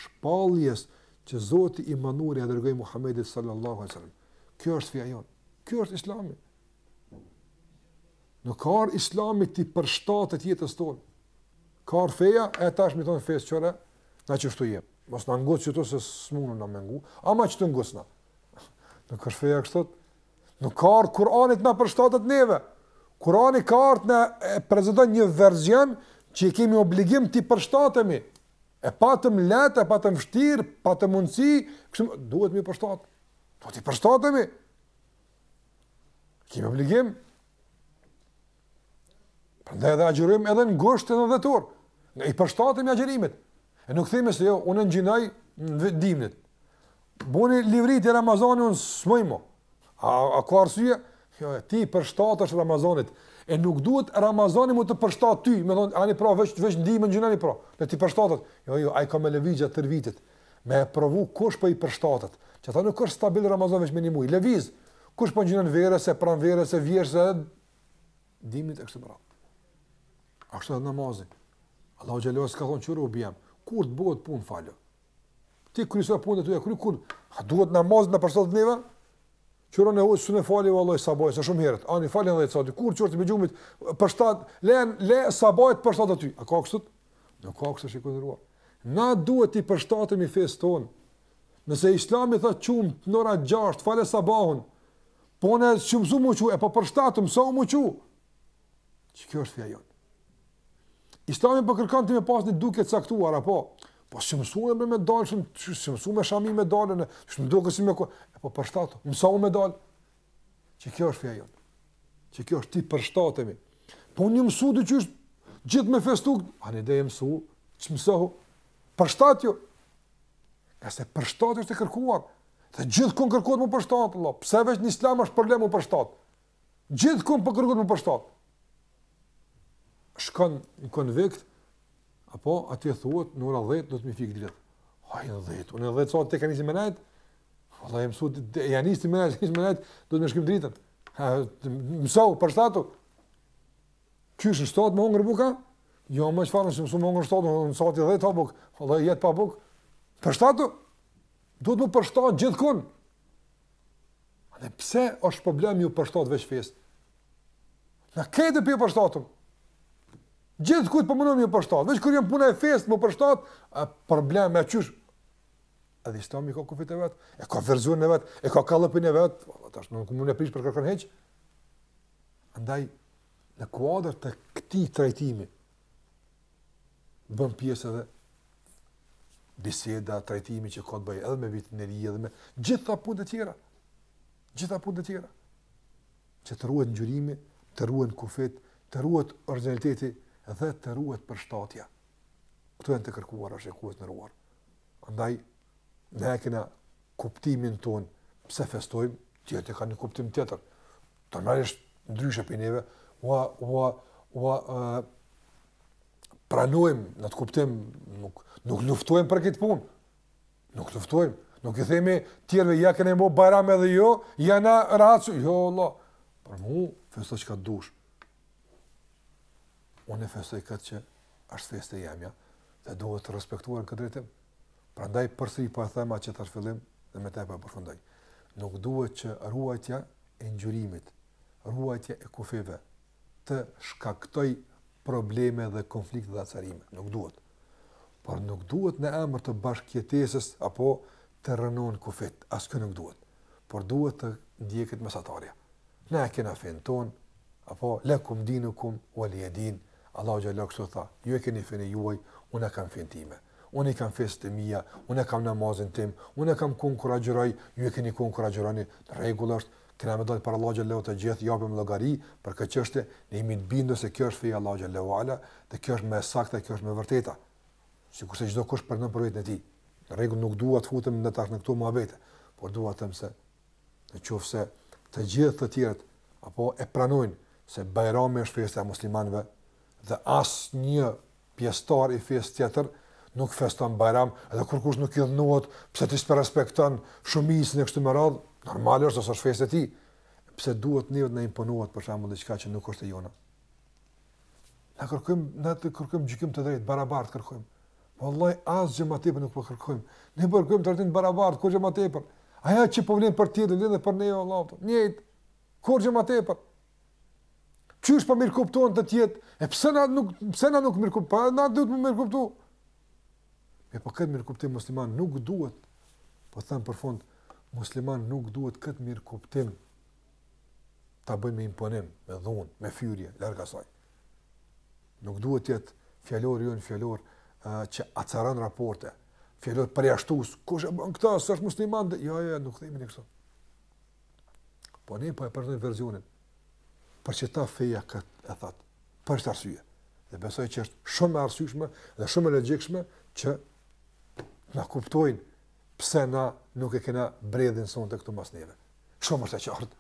shpalljes që Zoti i Madhëruar ia dërgoi Muhammedit sallallahu alaihi wasallam. Kjo është feja jonë. Kjo është Islami. Nuk ka ardhur Islami t'i përshtatet jetës tonë. Ka ardhur feja e tash me i thonë fesë qyre, na qështu jem. Mos na nguc qëtu se s'mundem na me ngu, ama qëtu ngucna. Nuk është feja kështu. Nuk ka ardhur Kurani të na përshtatet neve. Kurani ka ardhur të na prezanton një version që i kemi obligim t'i përshtatemi. E patëm lehtë, e patëm vështirë, patëm mundësi, kështu duhet me i përshtat. Duhet t'i përshtatemi. Kemi obligim. Prandaj edhe agjërojmë edhe në gusht edhe në dhjetor. Ne i përshtatemi agjërimit. E nuk themi se jo, unë ngjinoj në dimnit. Boni livriti Ramazani, unë s'muj mo. A, a ka arsye? Jo, ti i përshtatesh Ramazanit. E nuk duhet Ramazani me t'u përshtat ty, me thonë, ani pra, veç, veç n'dimën ngjinoni pra, le t'i përshtatet. Jo, jo, ai ka me lëviz gjatë tërë vitit. Me e provu kush po i përshtatet. Që ata nuk është stabil Ramazan veç me një muj. Lëviz, kush po ngjinon verës, e pranverës, e vjeshtës, e dimnit e kështu me radhë. Ashtu edhe namazi. Allahu xhelle ue ala s'ka thonë qyre o bjem. Kur të bëhet punë falu. Ti krysa punët e tuja, kry kur, a duhet namazi t'na përshtatet neve? Qyre në hojë, s'un e fali vallaj sabahun, se shumë herët. Ani fali në 10 sati, kur që është me gjumit, përshtat, le, le sabahi t'përshtatet aty. A ka kështu? Nuk ka kështu shikues të nderuar. Na duhet t'i përshtatemi fesë tonë. Nëse islami thotë çum në ora 6, fale sabahun, po ne s'jemi mësu m'u çu, e po përshtatum, sa u m'u çu. Që kjo është feja jonë. Islami po kërkon ti me pas një dukje të caktuar apo po s'jam mësuar me me dalë shumë, s'jam mësuar me shami me dalë, në, shumë duket si me ko, e po përshtatu, mësohu me dalë. Që kjo është feja jonë. Që kjo është t'i përshtatemi. Po unë jam mësu qysh gjithë me festu, ani de je mësu, që mësohu, përshtatju. Ngase përshtatja është e kërkuar, dhe gjithkund kërkohet m'u përshtat, Allah. pse veç në islam është problem m'u përshtat. Gjithkund po kërkohet m'u përshtat. Shkon në konvikt, apo atje thuhet në ora 10 do të më fik dritat. Haj në 10, unë në 10 sot të kanë nisë me nejt. Valla jam mësu, ja nisi me nejt, nisi me nejt, do të më shkim dritën. Ha, mësohu, përshtatu. Qysh në 7 me hongër buka? Jo, më çfarë, s'jam mësu me hongër 7, në sati 10 ha buk. Valla jet pa buk. Përshtatu. Duhet m'u përshtat gjithkund. Dhe pse është problem ju përshtat veç fesë? Na këtë po ju përshtatum. Gjithkujt po mundohemi ju përshtat. Veç kur jon puna e fesë m'u përshtat, a problem e qysh? Edhe Islami ka kufit e vet, e ka versionin e vet, e ka kallëpin e vet, valla tash nuk mund e prish për kërkon hiç. Andaj në kuadër të këtij trajtimi bën pjesë edhe biseda, trajtimi që ka të bëjë edhe me vitin e ri, edhe me gjitha punët e tjera. Gjitha punët e tjera. Që të ruhet ngjyrimi, të ruhen kufit, të ruhet origjinaliteti dhe të ruhet përshtatja. Këto janë të kërkuara shikues të nderuar. Andaj ne e kena kuptimin tonë pse festojmë, tjerët e kanë një kuptim tjetër. Normalisht ndryshe prej neve, ua ua ua uh, pranojmë në atë kuptim, nuk, nuk luftojmë për këtë punë. Nuk luftojmë. Nuk i themi tjerëve, ja keni bo bajram edhe jo, ja na rahat, jo, Allah. Për mu, festo çka dush. Unë e festoj këtë që është festë e jemja, dhe duhet të respektuar në këtë drejtim. Prandaj përsëri po e them atë që thashë fillim dhe me të po e përfundoj. Nuk duhet që ruajtja e ngjyrimit, ruajtja e kufijve të shkaktojë probleme dhe konflikte dhe acarime. Nuk duhet. Por nuk duhet në emër të bashkëjetesës apo të rrënohen kufijtë. As kjo nuk duhet. Por duhet të ndjeket mesatarja. Ne e kena fenë tonë, apo lekum dinukum waliyya din. Allahu xhalla kështu tha, ju e keni fenë juaj, unë e kam fenë time. Unë i kam festat e mia, unë e kam namazin tim, unë e kam kohën kur agjëroj, ju e keni kohën kur agjëroni. Në rregull është, kena me dalë para Allahut xhalla të gjithë, japim llogari për këtë çështje, ne jemi të bindur se kjo është feja e Allahut xhalla uala dhe kjo është më e sakta, kjo është më e vërteta. Sikurse çdokush pranon për veten e tij. Në rregull nuk dua të futem në tash në këto muhabete, por dua të them se në qoftë se të gjithë të tjerët apo e pranojnë se Bajrami është festa e muslimanëve dhe asnjë pjesëtar i fesë tjetër nuk feston Bajram edhe kurkush nuk idhnohet pse ti s'po respekton shumicën e kështu me radhë, normal është se është festë e tij. Pse duhet neve të na imponohet për shembull diçka që nuk është e jona? Na kërkojmë, na të kërkojmë gjykim të drejtë, barabartë kërkojmë. Wallahi asgjë më tepër nuk po kërkojmë. Ne po kërkojmë trajtim të barabartë, kurrgjë më tepër. Ajo që po vlen për tjetrin, vlen edhe për ne vallahi. Njëjtë. Kurrgjë më tepër. Qysh po mirëkuptohen të tjerët? E pse na nuk pse na nuk mirëkuptohen? Po na duhet me mirëkuptu. E po këtë mirëkuptim musliman nuk duhet. Po them për fund, musliman nuk duhet këtë mirëkuptim ta bëjnë me imponim, me dhunë, me fyrje, larg asaj. Nuk duhet të jetë fjalori jonë fjalor uh, që acaron raporte, fjalor përjashtues, kush e bën këtë, s'është musliman, dhe... jo, jo, jo, nuk themi ne kështu. Po ne po e prezantojmë versionin. Për qëta feja këtë e thotë. Për këtë arsye. Dhe besoj që është shumë e arsyeshme dhe shumë e logjikshme që na kuptojnë pse na nuk e kena bredhin sonte këtu mas neve. Shumë është e qartë.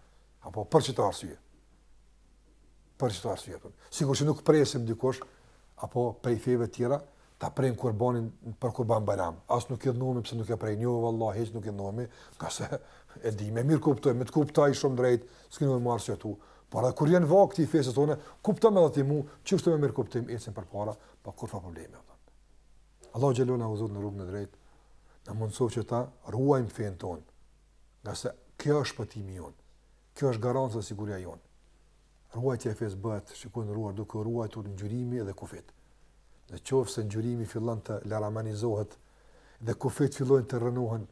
Apo për qëto arsye. Për qëto arsye. Po. Sikur që nuk presim dikush, apo prej feve tjera, ta prejnë kurbanin për kurban bajram. As nuk idhnohemi pse nuk e prejnë. Jo, vallahi, hiç nuk idhnohemi, ngase e di, me mirë kuptojmë, me të kuptoj shumë drejt, s'kemi me arsyetu. Por edhe kur janë vakti i fesë tonë, kupton edhe ti mu, qështu me mirë kuptim ecim përpara, pa kurrfarë problemi. Allahu xhele na udhëzoftë në rrugën e drejtë, na mundësoftë që ta ruajmë fenë tonë, ngase kjo është shpëtimi jonë, kjo është garanca dhe siguria jonë. Ruajtja e fesë bëhet, shikues të nderuar, duke ruajtur ngjyrimi dhe kufijtë. Në qoftë se ngjyrimi fillon të laramanizohet dhe kufijtë fillojnë të rrënohen,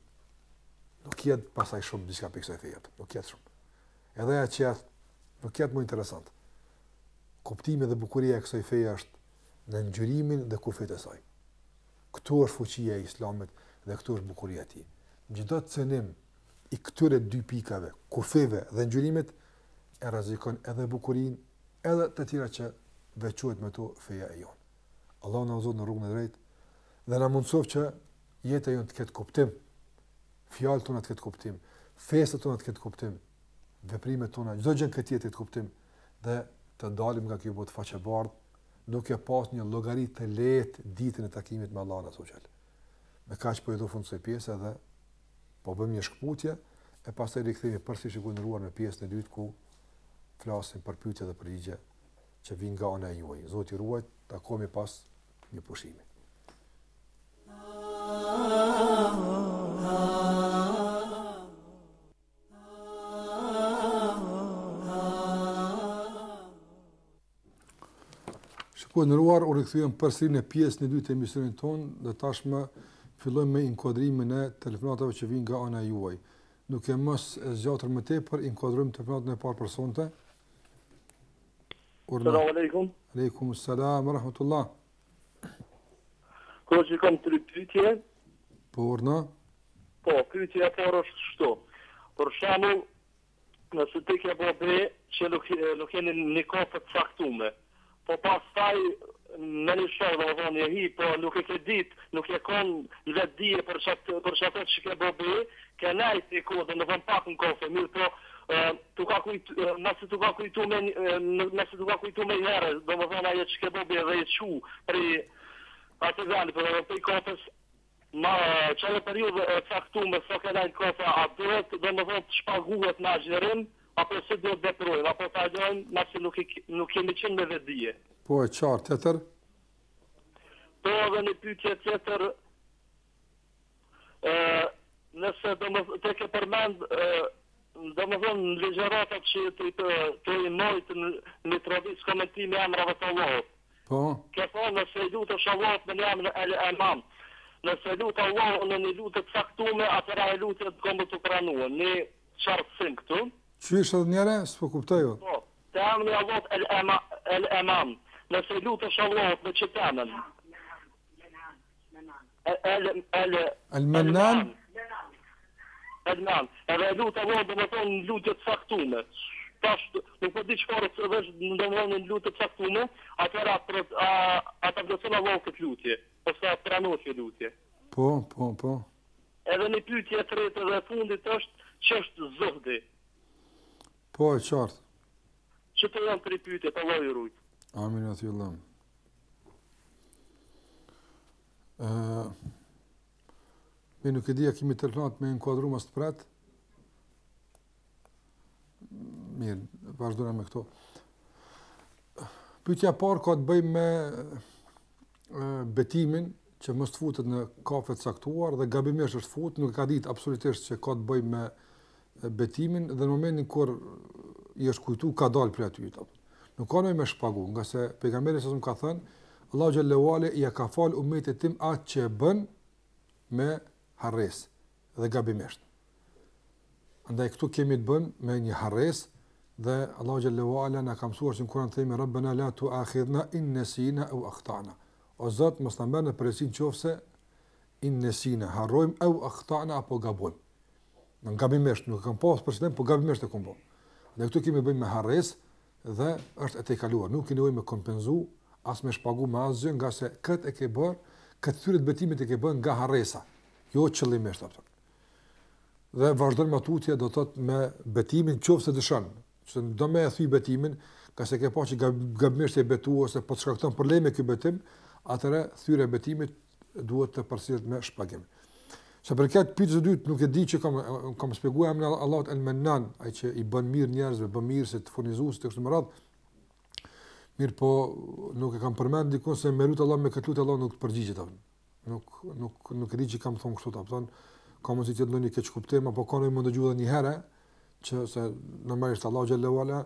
nuk jet pastaj shumë diçka prej kësaj feje, nuk jet shumë. Edhe ajo që jet, nuk jet më interesant. Kuptimi dhe bukuria e kësaj feje është. Në ngjyrimin dhe kufijtë e saj. Këtu është fuqia e Islamit dhe këtu është bukuria e tij. Çdo cenim i këtyre dy pikave, kufijve dhe ngjyrimit, e rrezikon edhe bukurinë, edhe të tjera që veçohet me to feja e jonë. Allahu na udhëzoftë në rrugën e drejtë dhe na mundësoftë që jeta jonë të ketë kuptim, fjalët tona të ketë kuptim, festat tona të ketë kuptim, veprimet tona, çdo gjë në këtë jetë të ketë kuptim dhe të dalim nga kjo botë faqebardhë duke pas një llogari të lehtë ditën e takimit me Allahun azze ue xhel. Me kaq po i jap fund kësaj pjese dhe po bëjmë një shkëputje e pastaj rikthehemi përsëri shikues të nderuar në pjesën e dytë ku flasim për pyetje dhe përgjigje që vijnë nga ana e juaj. Zoti ju ruajt, takohemi pas një pushimi. Shikues të nderuar, u rikthyem përsëri në pjesën e dytë të emisionit tonë dhe tashmë fillojmë me inkuadrimin e telefonatave që vijnë nga ana e juaj. Duke mos e zgjatur më tepër, inkuadrojmë telefonatën e parë për sonte. Selam aleikum. Aleikum selam rahmetullah. Hoxhë kam tri pyetje. Po urdhno. Po, pyetja e parë është kështu. Për shembull, nëse ti ke bo be që nuk nuk jeni në kafe të caktume, po pastaj me një shok, domethënë je hi, po nuk e ke dit, nuk je kon në vetëdije për çat për çato që ke bo be, ke nejt një kohë, domethënë pak në kafe, mirëpo t'u ka kujt, masi t'u ka kujtu me masi t'u ka kujtu menjëherë, domethënë ajo që ke bo be dhe je çu prej atij vendi, po domethënë prej kafes, Ma qajo periudhë e caktume sa ke nejt n'kafe a duhet domethënë të shpaguhet me agjërim apo si duhet të veprojmë apo ta lojmë masi nuk i nuk kemi qenë me vetëdije. Po e qartë, tjetër? Po edhe një pyetje tjetër ë nëse domethënë ti ke përmend ë domethënë në ligjëratat që ti të i majt në Mitrovicë komentimi i emrave të Allahut. Po. Ke thonë nëse i lutesh Allahut me një emër El Emam, nëse lut Allahun në një lutje të caktume, atëherë ajo lutje ka me t'u pranue. Një qartësim këtu. Qysh edhe njëherë, s'po kuptoj unë. Po, te emri i Allahut El Ema, El Emam, nëse i lutesh Allahut me qët emër. El El El Menan. El Menan. Edhe e lut Allahun domethënë në lutje të caktume. Tash nuk po di çfarë të vesh domethënë në lutje të caktume, atëherë a, a, a ta plotëson Allahu këtë lutje ose a pranohet kjo lutje. Po, po, po. Edhe një pyetje e tretë dhe e fundit është ç'është zuhdi. Po, e qartë. Qëto janë tri pyetjet, Allahu ju rujt. Amin aty Allah. Ë Mi nuk e di a kemi telefonat me inkuadru mos të pret. Mirë, vazhdojmë me këto. Pyetja e parë ka të bëjë me betimin që mos të futet në kafe të caktuar dhe gabimisht është fut, nuk e ka ditë absolutisht që ka të bëjë me betimin dhe në momentin kur i është kujtu ka dalë prej aty. Nuk ka nevojë me shpagu, ngase pejgamberi sa ka thënë, Allahu xhelle ue ala ia ka fal umetit tim atë që e bën me harresë dhe gabimisht. Andaj këtu kemi të bëjmë me një harresë dhe Allahu xhelle ue ala na ka mësuar që në Kur'an themi Rabbena la tu'akhidhna in nesina au akhtana. O Zot, mos na merr në përgjegjësi nëse in nesina harrojmë au akhtana apo gabojmë. Në gabimisht, nuk e kam pas për qëllim, po gabimisht e kam bë. Dhe këtu kemi bëjmë me harresë dhe është e tejkaluar. Nuk ke nevojë me kompenzu, as me shpagu me asgjë, ngase këtë e ke bërë, këtë thyerje të betimit e ke bërë nga harresa, jo qëllimisht apo. Dhe vazhdon më tutje do të thotë me betimin qoftë se dëshon, që do me e thy betimin, ngase ke pa që gabimisht je betu ose po të shkakton probleme ky betim, atëherë thyerja e betimit duhet të përcillet me shpagim. Sa përket pyetjes së dytë, nuk e di që kam kam shpjeguar emrin e Allahut El Mennan, ai që i bën mirë njerëzve, bën mirë se të furnizuesit e kështu me radhë. Mirëpo nuk e kam përmend diku se me lut Allah me këtë lutje Allah nuk të përgjigjet apo. Nuk nuk nuk e di që kam thonë kështu apo thon ka mundësi të jetë ndonjë keqkuptim apo ka nevojë me ndëgju edhe një herë që se normalisht Allahu xhelle ue ala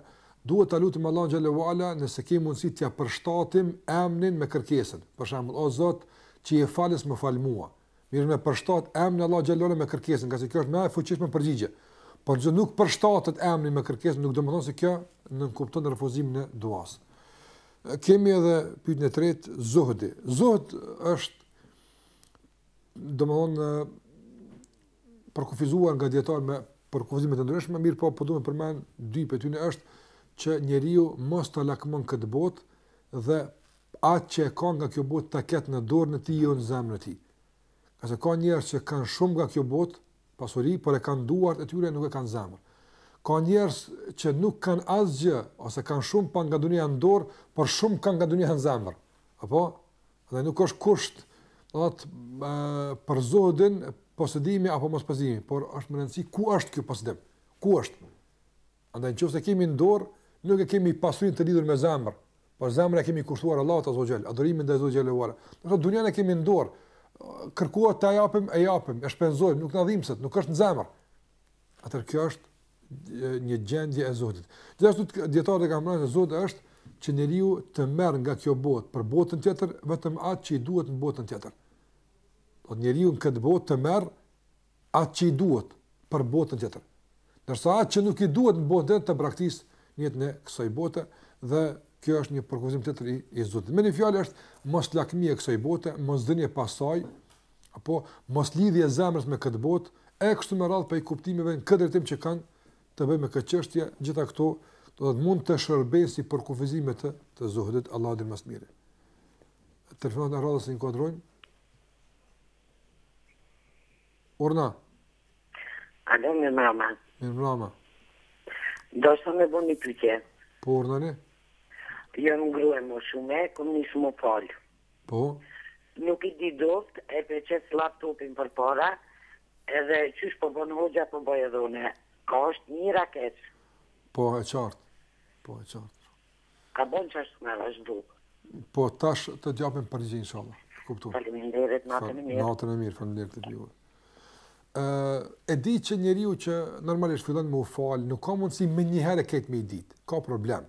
duhet ta lutim Allahun xhelle ue ala nëse kemi mundësi t'ia përshtatim emrin me kërkesën. Për shembull, o Zot, që je falës më fal mua. Mirë me përshtat emrin e Allahut xhelle ue ala me kërkesën, ngase kjo është më e fuqishme në përgjigje. Por nëse nuk përshtatet emri me kërkesën, nuk do të thonë se kjo nënkupton refuzimin e duas. Kemi edhe pyetjen e tretë, zuhdi. Zuhd është domethënë përkufizuar nga dijetarët me përkufizime të ndryshme, mirëpo po du me përmend dy prej tyne është që njeriu mos ta lakmon këtë botë dhe atë që e ka nga kjo botë ta ketë në dorën e tij jo në zemrën e tij. Ngase ka njerëz që kanë shumë nga kjo botë, pasuri, por e kanë duart e tyre nuk e kanë zemër. Ka njerëz që nuk kanë asgjë ose kanë shumë pak nga dunjaja në dorë, por shumë kanë nga dunjaja në zemër. Apo dhe nuk është kusht, do të thotë për zuhdin posedimi apo mos posedimi, por është me rëndësi ku është ky posedim. Ku është? Andaj në qoftë se kemi në dorë, nuk e kemi pasurinë të lidhur me zemër, por zemrën e kemi kushtuar Allahut azze ue xhel, adhurimin ndaj Zotit xhel-le ue ala. Do të dunjan e kemi në dorë, kërkohet ta japim, e japim, e shpenzojmë, nuk na dhimbset, nuk është në zemër. Atëherë kjo është një gjendje e zuhdit. Gjithashtu dijetarët e kanë thënë se zuhd është që njeriu të merr nga kjo botë për botën tjetër vetëm atë që i duhet në botën tjetër. Do të njeriu në këtë botë të merr atë që i duhet për botën tjetër. Ndërsa atë që nuk i duhet në botën tjetër të braktis në jetën e kësaj bote dhe kjo është një përkufizim tjetër i, i zuhdit. Me një fjalë është mos lakmi e kësaj bote, mos dhënie pas saj, apo mos lidhje e zemrës me këtë botë, e kështu me radhë prej kuptimeve në këtë drejtim që kanë të bëjnë me këtë çështje, gjitha këto do të mund të shërbejnë si përkufizime të të zuhdit, Allahu di më së miri. Telefonatën e radhës e inkuadrojmë. Urdhno. Alo, mirëmbrëma. Mirëmbrëma. Dojsha me bo një pyetje. Po, urdhnoni? Jam grua e moshume, kom nisë m'u falë. Po? Nuk i di duft, e pe qes laptopin përpara, edhe qysh po bon hoxha po boj edhe une. A është mirë a keq? Po, e qartë. Po, e qartë. A bon qashtu me vazhdu? Po, tash të japim përgjigje, inshallah. Kuptu. Faleminderit, natën e mirë. Natën e mirë, faleminderit edhe juve. Ë, e di që njeriu që normalisht fillon me u fal, nuk ka mundësi menjëherë krejt me i ditë. Ka problem.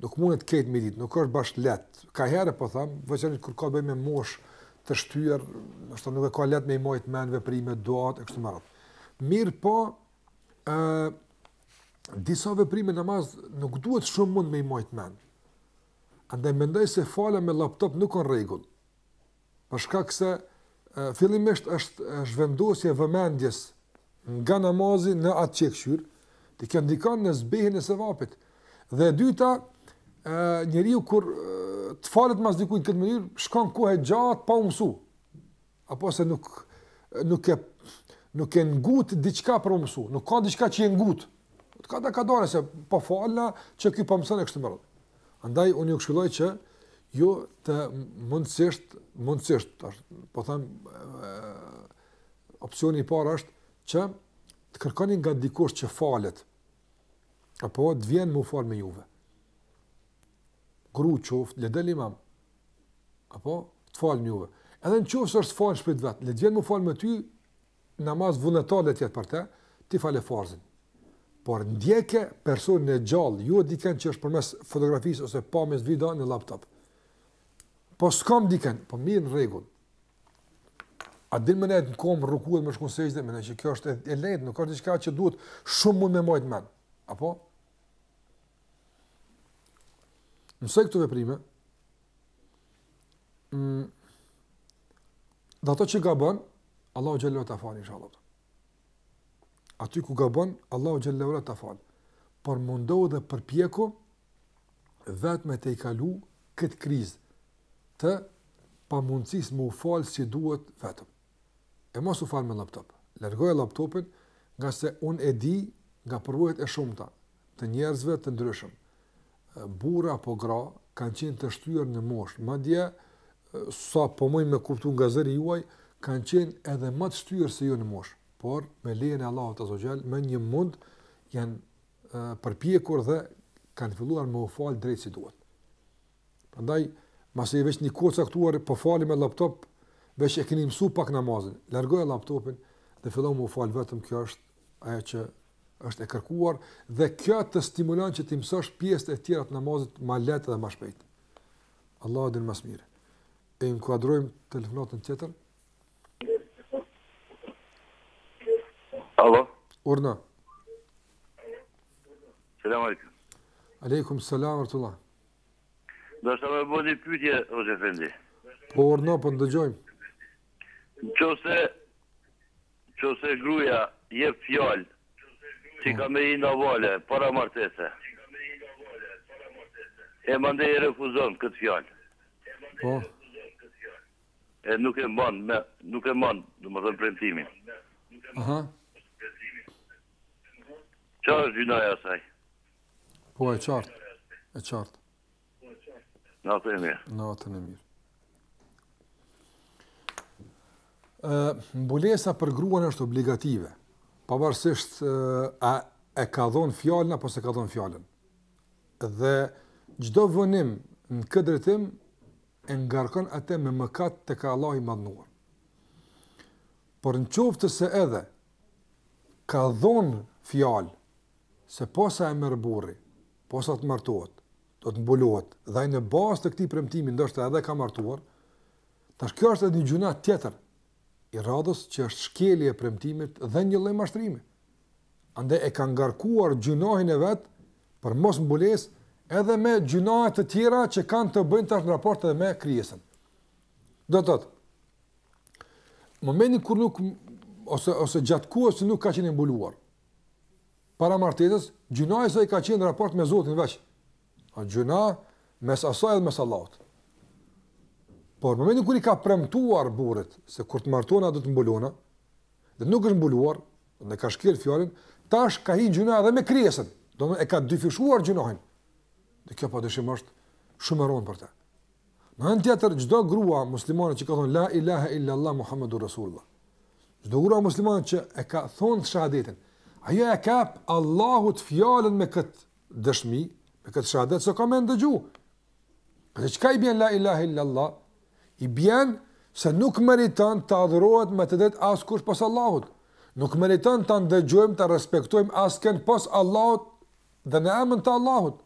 Nuk mundet krejt me i ditë, nuk është bash lehtë. Ka herë po them, veçanërisht kur ka të bëjë me moshë të shtyrë, ndoshta nuk e ka lehtë me i majt mend veprimet, duat e kështu me radhë. Mirëpo, ë disa veprime në namaz nuk duhet shumë mund me i majt mend. Andaj mendoj se falja me laptop nuk është në rregull. Për shkak se fillimisht është zhvendosje e vëmendjes nga namazi në atë që e kqyr, dhe kjo ndikon në zbehjen e sevapit. Dhe e dyta, njeriu kur të falet mas dikujt në këtë mënyrë, shkon kohë e gjatë pa u mësu. Apo se nuk nuk e nuk e ngut diçka për u mësu, nuk ka diçka që e ngut. Të ka ka dore se po falna që ky po mëson e kështu me radhë. Andaj unë ju këshilloj që ju të mundësisht, mundësisht, tash po them opsioni i parë është që të kërkoni nga dikush që falet apo të vjen me u fal me juve. Gru qoftë, le del imam, Apo, të falet me juve. Edhe në qoftë se është falë në shpi të vet, le të vjen me u falë me ty, namaz vullnetar le të jetë për te, ti fale farzin. Por ndjeke personin e gjallë, jo dikën që është përmes fotografisë ose pamjes video në laptop. Po s'kam dikën, po mirë në rregull. A din me nejtë në komë, ruku dhe me shku në sexhde, mendoj që kjo është e lehtë, nuk është diçka që duhet shumë mund me majtë mend. Apo? Mësoj këto veprime, mm, dhe ato që gabon, Allahu xhelle ta falë, inshallah. Aty ku gabon, Allahu xhelle ta falë. Por mundohu dhe përpjeku vetë me tejkalu këtë krizë të pamundësisë me u falë si duhet vetëm. E mos u fal me laptop. Largoje laptopin, ngase unë e di nga përvojat e shumta të njerëzve të ndryshëm, burra apo gra, kanë qenë të shtyrë në moshë, madje sa po muj me kuptu nga zëri juaj, kanë qenë edhe më të shtyrë se ju në moshë, por me lejen e Allahut azze ue xhel, me një mund janë përpjekur dhe kanë filluar me u fal drejt si duhet. Prandaj, masi veç një kohë caktuar po faleni me laptop, veç e keni mësu pak namazin, largoje laptopin dhe fillo me u fal vetëm kjo është ajo që është e kërkuar dhe kjo të stimulon që t'i mësosh pjesët e tjera të namazit më lehtë dhe më shpejt. Allahu din më së miri. E inkuadrojmë telefonatën tjetër. Alo. Urdhno. Selam aleikum. Aleikum selam rahmetullah. Deshta me bo një pyetje, Hoxhë Efendi. Po urdhno, po ndëgjojmë. Në qoftë se, qoftë se gruja jep fjalë, që ka me hi n'havale, para martese, e mandej e refuzon këtë fjalë. Po. E nuk e mban, me, nuk e mban, domethënë premtimin. Aha. Qa është gjynahi i saj? Po, e qartë, e qartë. Natën e mirë. Natën e mirë. Ë mbulesa për gruan është obligative, pavarësisht a e ka dhënë fjalën apo s'e ka dhënë fjalën. Dhe çdo vonim në këtë drejtim e ngarkon atë me mëkat tek Allahu i madhëruar. Por në qoftë se edhe ka dhënë fjalë se posa e merr burri, posa të martohet, do të mbulohet, dhe ai në bazë të këtij premtimi ndoshta edhe ka martuar, tash kjo është edhe një gjynah tjetër i radhës që është shkelje e premtimit dhe një lloj mashtrimi. Andaj e ka ngarkuar gjynahin e vet për mos mbulesë edhe me gjynahe të tjera që kanë të bëjnë tash në raport edhe me krijesën. Do të thotë, momentin kur nuk ose ose gjatë kohës që nuk ka qenë mbuluar, Para martesës, gjynahi i saj ka qenë në raport me Zotin veç. A gjynah mes asaj dhe mes Allahut. Por në momentin kur i ka premtuar burrit se kur të martohna do të mbulona, dhe nuk është mbuluar, dhe ka shkel fjalën, tash ka hi n'gjynah edhe me krijesën, domethënë e ka dyfishuar gjynahin. Dhe kjo padyshim është shumë e rëndë për të. Në anën tjetër, çdo grua muslimane që ka thonë la ilaha illa Allah Muhammedur Rasulullah. Çdo grua muslimane që e ka thonë shahadetin, ajo e ka jap Allahut fjalën me këtë dëshmi, me këtë shahadet se ka me ndëgju. Dhe çka i bjen la ilaha illa Allah? I bjen se nuk meriton të adhurohet me të drejtë askush pos Allahut. Nuk meriton ta ndëgjojmë, ta respektojmë askënd pos Allahut dhe në emër të Allahut.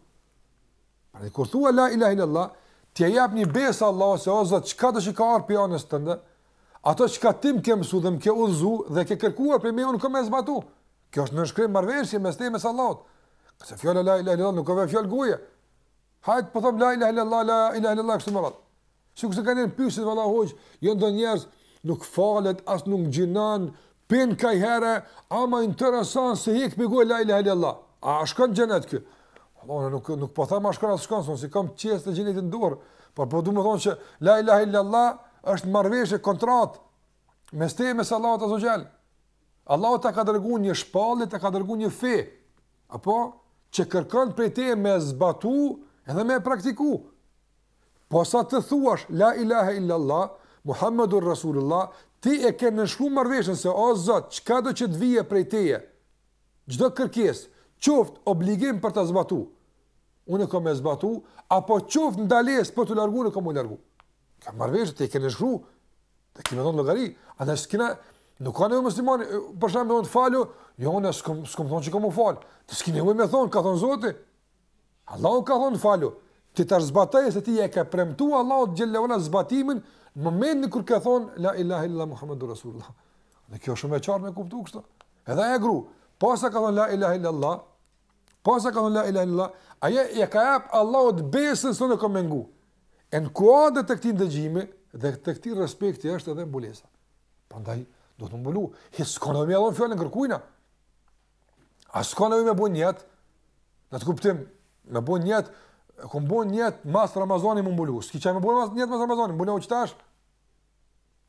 Pra kur thua la ilaha illallah, ti e jap një besë Allahut se o Zot, çka do që ka ardhur prej anës tënde? Ato çka ti më ke mësu dhe më ke udhëzu dhe ke kërkuar prej meje unë kam me zbatu. Kjo është nënshkrim marrëveshje mes teje mes Allahut. Se fjala la ilaha illallah nuk është fjalë goje. Hajt po them la ilaha illallah la ilaha illallah kështu me radhë. Sikurse kanë pyesin valla hoxh, jo do njerëz nuk falet as nuk gjinon, pin kajherë, ama interesant se hek prej goje la ilaha illallah. A shkon xhenet ky? Valla nuk nuk po them a shkon a s'shkon, se s'i kam çelësat e xhenetit në dorë, por po du me thonë që la ilaha illallah është marrëveshje kontratë mes teje mes Allahut azze ue xhel. Allahu ta ka dërguar një shpallje, ta ka dërguar një fe. Apo që kërkon prej teje me zbatu edhe me praktiku. Po sa të thuash la ilaha illallah Muhammedur Rasulullah, ti e ke nënshkru marrëveshjen se o Zot, çka do që të vije prej teje, çdo kërkesë, qoftë obligim për ta zbatu, unë kam me zbatu, apo qoftë ndalesë për t'u largu, unë kam m'u largu. Kjo marrëveshje ti e ke nënshkru, dhe ki me dhonë llogari, andaj s'kina, nuk ka nevojë muslimani, për shembull me thonë falu, jo unë s'kom, s'kom thonë që kam m'u falë, ti s'ki nevojë me thonë, ka thonë Zoti, Allahu ka thonë falu, ti tash zbatoje se ti e ke premtu Allahut xhelle ue ala zbatimin në momentin kur ke thonë la ilaha illa Muhammedur Rasulullah. Dhe kjo është shumë e qartë me kuptu kështu. Edhe ajo gru, posa ka thonë la ilaha illa Allah, posa ka thonë la ilaha illa Allah, ajo e ka jap Allahut besën se unë kam me ngu. E në kuadër të këtij ndëgjimi dhe të këtij respekti është edhe mbulesa. Prandaj do të mbulu, hiç s'ka nevojë me dhon fjalën kërkujna. A s'ka nevojë me bo nijet? Në atë kuptim, me bo nijet, kom bo nijet mas Ramazani m'u mbulu. S'ki çka me bo nijet mas Ramazani, mbulohu qetash.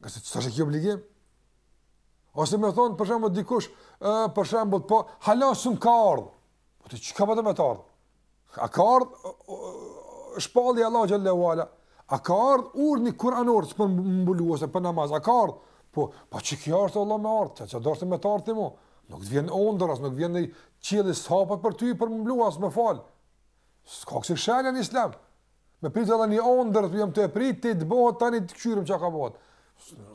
Ngase qetash e ki obligim. Ose me thonë, për shembull, dikush, e, për shembull, po, hala s'më ka ardhë. Po ti çka po do me të ardhë? A ka ardhë shpallja e Allahut xhelle ue ala? A ka ardhë urdhni kuranor për mbulu ose për namaz? A ka ardhë? Po, po që kjo është Allah me ardhë, që që do është me të ardhë ti mu? Nuk të vjen ondër, as nuk vjen në qielli s'hapet për ty për mbulu, as me falë. S'ka kësi shenja në islam. Me prit edhe një ondër, të jam tu e prit, ti të bëhet tani të këqyrim që ka bëhet.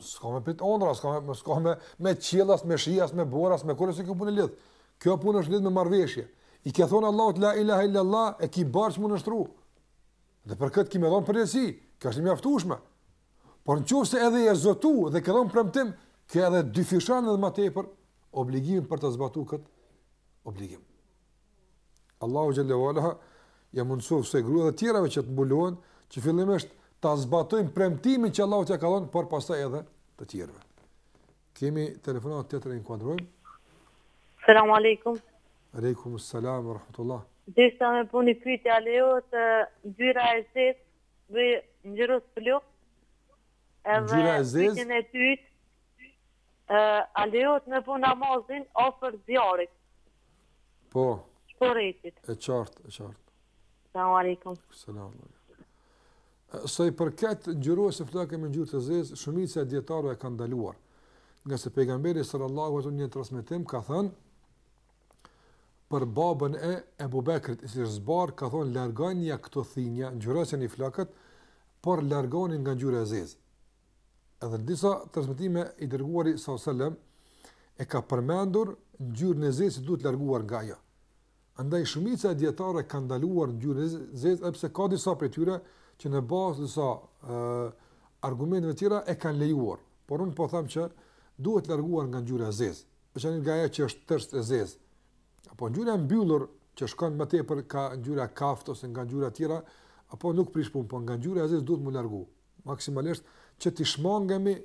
S'ka me prit ondër, s'ka me, s'ka me, me qiell, as me shi, as me borë, as me kurrë, se kjo punë lidh. Kjo punë është lidh me marrëveshje. I ke thonë Allahut la ilaha illa Allah, e ki borxh m'u nënshtru. Dhe për këtë ki me dhonë përgjegjësi, kjo është e mjaftueshme. Por në qoftë se edhe je zotu dhe ke dhonë premtim, kjo edhe dyfishon edhe më tepër obligimin për të zbatu këtë obligim. Allahu xhelle ue ala ja mundësoftë kësaj gruaje dhe tjerave që të mbulohen, që fillimisht ta zbatojnë premtimin që Allahu t'ia ka dhënë, por pastaj edhe të tjerëve. Kemi telefonatë tjetër e inkuadrojmë. Selam aleikum. Aleikum selam wa rahmetullah. Deshta me bo një pyetje, a lejohet ngjyra e zezë me ngjyros flokët? Edhe ngjyra e zezë? Pyetjen e dytë, a lejohet me bo namazin afër zjarrit? Po. Shporetit. E qartë, e qartë. Selam aleikum. Selam aleikum. Sa i përket ngjyrosjes së flokëve me ngjyrë të zezë, shumica e dijetarëve e kanë ndaluar. Ngase pejgamberi sallallahu alaihi wasallam në një transmetim ka thënë për babën e Ebu Bekrit, i cili është zbarë, ka thënë largonja këto thinja, ngjyrosjani flokët, por largoni nga ngjyra e zezë. Edhe në disa transmetime i dërguari sallallahu alaihi wasallam e ka përmendur ngjyrën e zezë se duhet larguar nga ajo. Andaj shumica e dijetarëve kanë ndaluar ngjyrën e zezë, edhe pse ka disa prej tyre që në bazë të disa ë argumenteve të tjera e kanë lejuar. Por unë po them që duhet larguar nga ngjyra e zezë, veçanërisht nga ajo që është tërësisht e zezë. Apo ngjyra e mbyllur që shkon më tepër ka ngjyra kaftë ose nga ngjyra të tjera, apo nuk prish punë, por nga ngjyra e zezë duhet mu largu maksimalisht që t'i shmangemi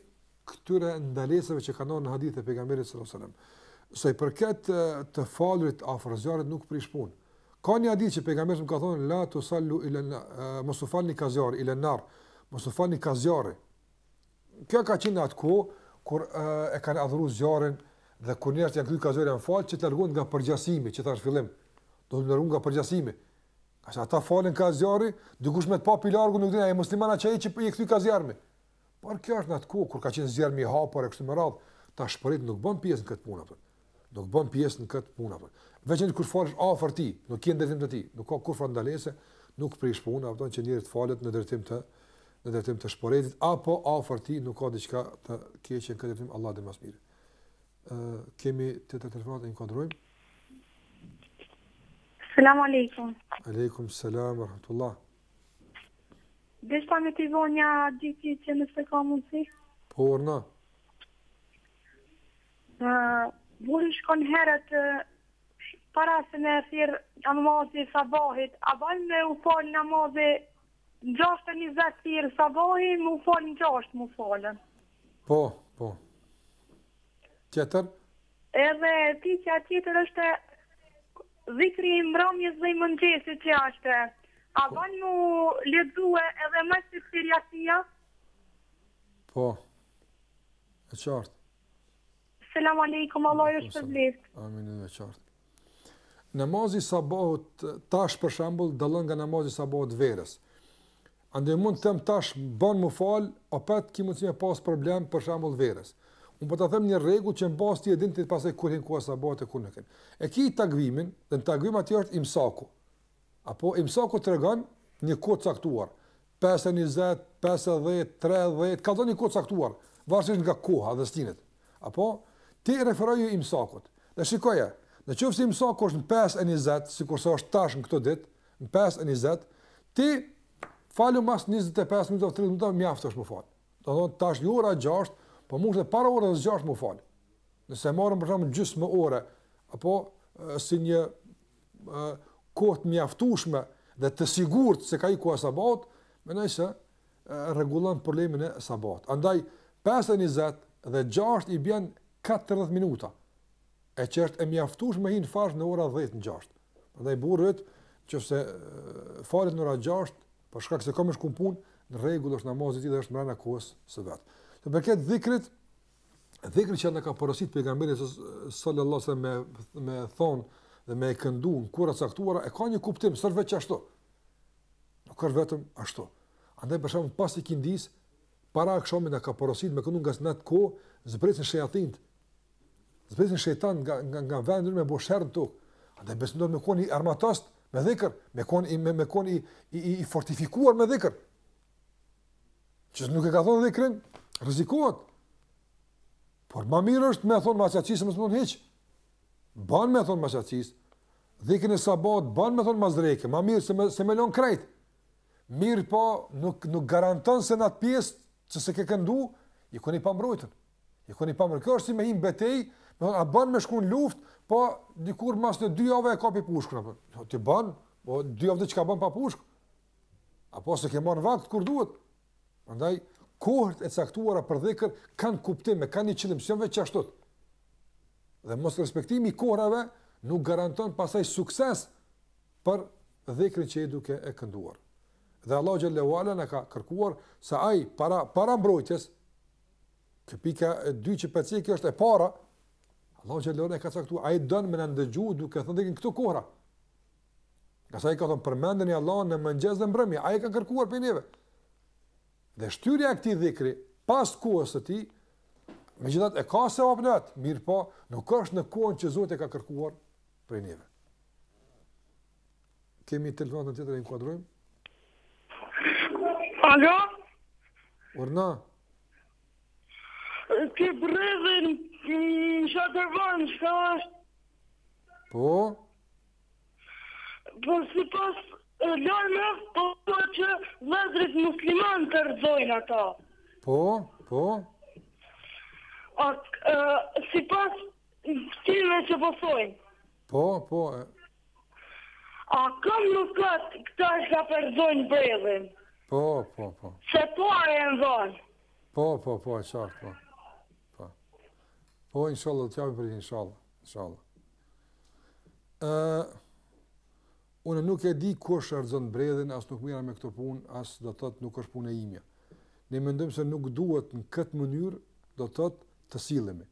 këtyre ndalesave që kanë ardhur në hadithet e pejgamberit sallallahu alajhi wasallam. Sa i përket të falurit afër zjarrit nuk prish punë. Ka një hadith që pejgamberi ka thonë la tusallu ila mos u falni ka zjarri ila nar, mos u falni ka zjarri. Kjo ka qenë në atë kohë kur e kanë adhuru zjarrin dhe kur njerëzit janë kthy ka zjarri janë fal që të largohen nga përgjasimi që thash fillim. Do të largohen nga përgjasimi. Ngase ata falen ka zjarri, dikush me të pa pi largu nuk din a je musliman a qaj që je kthy ka zjarmi. Por kjo është në atë kohë kur ka qenë zjarmi i hapur e kështu me radhë, tash shporeti nuk bën pjesë në këtë punë apo. Nuk bën pjesë në këtë punë apo. Veçanërisht kur falesh afër tij, nuk je në drejtim të tij, nuk ka kurrfarë ndalese, nuk prish punë apo që njeriu të falet në drejtim të në drejtim të shporetit apo afër tij nuk ka diçka të keqe në këtë drejtim Allahu di më së miri. Ë kemi tjetër telefonatë e inkuadrojmë. Selam aleikum. Aleikum selam wa rahmetullah. Deshta me t'i bo nja dy pyetje nëse ka mundësi. Po, urdhno. Burri shkon herët para se me thirr namazi sabahit, a ban me u fal namazi në 6:20 thirr sabahi, me u fal në 6 me u falën. Po, po. Tjetër? Edhe pyetja tjetër është dhikri i mbrëmjes dhe i mëngjesit që është. A po. ban mu lexue edhe më se të jasia? Po. E qartë. Selam aleikum, Allah ju shpërbleftë. Amin, e qartë. Namazi i sabahut tash për shembull dallon nga namazi i sabahut verës. Andaj mund të them tash bën mu fal, opet ki mundësi me pas problem për shembull verës. Unë po ta them një rregull që në bazë ti e din ti pastaj kur hin koha sabahut e kur nuk hin. E ki takvimin, dhe në takvim aty është imsaku. Apo imsaku tregon një kohë të caktuar. 5:20, 50, 30, ka një kohë të caktuar, varësisht nga koha dhe stinët. Apo ti referoju imsakut. Dhe shikoje, në qoftë se imsaku është në 5:20, sikurse është tash në këto ditë, në 5:20, ti falu mas 25 minuta, 30 minuta mjaft është me fal. Do të thonë tash jo ora 6, po mund të para orës 6 me fal. Nëse marrim për shembull gjysmë ore apo si një kohë të mjaftueshme dhe të sigurt se ka hi koha sabahut, mendoj se rregullon problemin e sabahut. Andaj 5:20 dhe 6 i bjen 40 minuta. E që është e mjaftueshme me hi në farsh në ora 10 në 6. Prandaj burri nëse falet në ora 6, për shkak se ka me shku në punë, në rregull është namazi i tij dhe është mbrenda kohës së vet. Sa përket dhikrit, dhikri që na ka porosit pejgamberi sallallahu alajhi wasallam me me thon dhe me e këndu në kohëra të caktuara, e ka një kuptim, s'është veç ashtu. Nuk është vetëm ashtu. Andaj për shembull pas ikindisë, para akshamit na ka porosit me këndu ngase në atë kohë zbresin shejatint Zbresin shejtan nga nga nga vendi me bo sherr në tokë. Andaj besimtari me kon i armatost me dhikr, me kon i me, me kon i, i, i, i fortifikuar me dhikr. Që nuk e ka thonë dhikrin, rrezikohet. Por ma mirë është me thonë mas jacisë, mos me thonë hiç. Ban me thonë mas jacisë. Dhikrin e sabahut, ban me thonë mas dreke, ma mirë se me, se me lonë krejt. Mirëpo, nuk, nuk garanton se në atë pjesë që s'e ke këndu, je kon i pambrojtun. Je kon i pambrojtun. Kjo është si me hi n'betejë, me thonë, a bën me shku në luftë, po dikur mas në dy javë e kapi pushkën, apo. Jo, ti bën, po dy javë çka bën pa pushkë. Apo s'e ke marrë në vakt kur duhet. Prandaj kohët e caktuara për dhikr kanë kuptim, e kanë një qëllim, s'janë veç ashtu. Dhe mosrespektimi i kohërave nuk garanton pastaj sukses për dhikrin që je duke e kënduar. Dhe Allahu xhelle ue ala na ka kërkuar se ai para para mbrojtjes kjo pika e dytë që po e ceki është e para Allahu xhelle ue ala e ka caktuar ai don me na ndëgju duke thënë dhikrin këto kohëra. Ngase ai ka thënë përmendeni Allahun në mëngjes dhe mbrëmje, ai e ka kërkuar prej neve. Dhe shtyrja e këtij dhikri pas kohës së tij, megjithatë e ka sevapin e vet, mirëpo, nuk është në kohën që Zoti e ka kërkuar prej neve. Kemi telefonatën tjetër e inkuadrojmë. Alo? Urdhno? Ky bredhi në shatërvan, çka është? Po? Po sipas lajmeve, po thotë që vëllezërit muslimanë të rrëzojnë ata. Po, po. A, e, sipas këtyre që po thojnë. Po, po. A kam mëkat këta që po rrëzojnë bredhin? Po, po, po. Se pare janë dhonë. Po, po, po, e qartë, po. Po. Po, inshallah, të japim përgjigje, inshallah, inshallah. Ë unë nuk e di kush e rrëzon bredhin, as nuk merrem me këto punë, as do të thotë nuk është punë e imja. Ne mendojmë se nuk duhet në këtë mënyrë do të thotë të sillemi.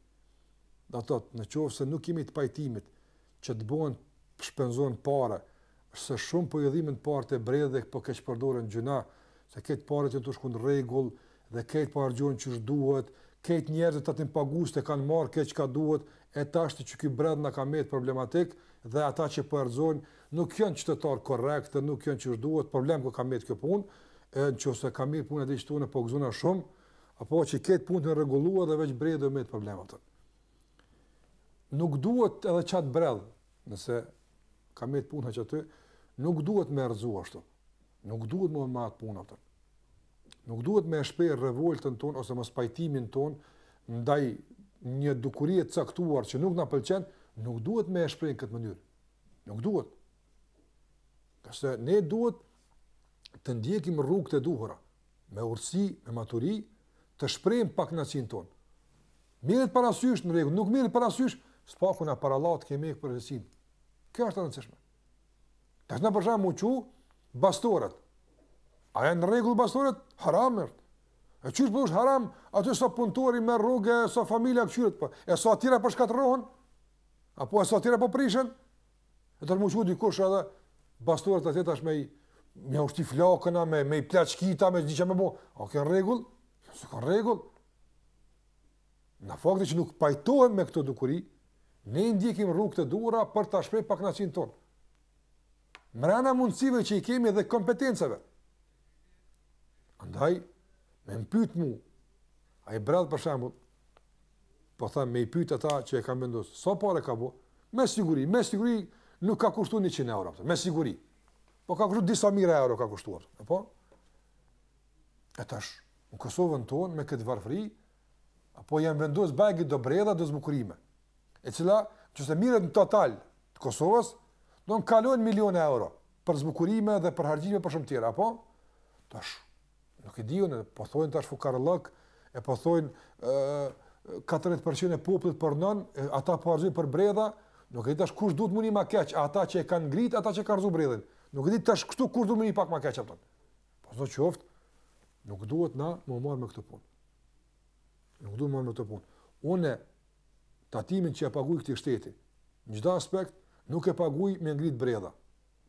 Do të thotë, në qoftë se nuk jemi të pajtimit që të bëhen shpenzohen pare, se shumë po i dhimen paret e bredhit dhe po keqpërdoren gjynah, se krejt paret janë tu shku në rregull dhe krejt po harxhohen qysh duhet, krejt njerëzit tatimpaguesit e kanë marrë krejt çka duhet, e tashti që ky bredh na ka met problematik dhe ata që po e rrëzojnë nuk janë qytetarë korrekt dhe nuk janë qysh duhet, problem ku ka met kjo punë, e në qoftë se ka met puna deri qëtu unë po gëzona shumë, apo që krejt punët janë rregullu dhe veç bredhi met problem atë. Nuk duhet edhe qat bredh, nëse ka met puna qaty, nuk duhet me rrëzu ashtu. Nuk duhet me me atë punë atë. Nuk duhet me shpreh revoltën tonë ose mospajtimin tonë ndaj një dukurie të caktuar që nuk na pëlqen, nuk duhet me e shpreh në këtë mënyrë. Nuk duhet. Ngase ne duhet të ndjekim rrugët e duhura, me urtësi, me maturi, të shprehim pakënaqësinë tonë. Merret parasysh në rregull, nuk merret parasysh, së paku na para Allahut kemi përgjegjësinë. Kjo është e rëndësishme. Tash na për shembull m'u çu bastoret. A janë në rregull bastoret? Haram është. E qysh po është haram, aty sa punëtori me rrogë, sa familja këqyret, po. E sa tjera po shkatërrohen? Apo e sa tjera po prishen? E tash m'u çu dikush edhe bastoret atje tash me i me ua shti flakën, me me i plaçkita, me diçka me bo. A ka rregull? S'ka rregull. Në faktin që nuk pajtohem me këto dukuri, ne ndjekim rrugët e duhura për ta shpreh pakënaqësinë tonë. Mrena mundësive që i kemi dhe kompetencave. Andaj, me më pyet mu, ai bredh për shembull, po them me i pyet ata që e kanë vendosur, sa pare ka bo? Me siguri, me siguri nuk ka kushtuar 100 euro, me siguri. Po ka kushtuar disa mijëra euro ka kushtuar, apo? E tash, në Kosovën tonë me këtë varfëri, apo janë vendos bajagi do bredha do zbukurime, e cila, nëse mirret në total të Kosovës, do në kalojnë miliona euro për zbukurime dhe për harxhime për shumë tjera, apo? Tash, nuk e di unë, po thojnë tash fukarallëk, e po thojnë 40% e popullit po rrnon, e ata po harxhojnë për bredha, nuk e di tash kush duhet m'u ni ma keq, ata që e kanë ngrit, ata që kanë rrëzu bredhin. Nuk e di tash këtu kush duhet m'u ni pak ma keq, apo. Po sido qoftë, nuk duhet na me u marrë me këtë punë. Nuk duhet me u marrë me këtë punë. Unë, tatimin që e paguj këtij shteti, në çdo aspekt, nuk e paguj me ngrit bredha.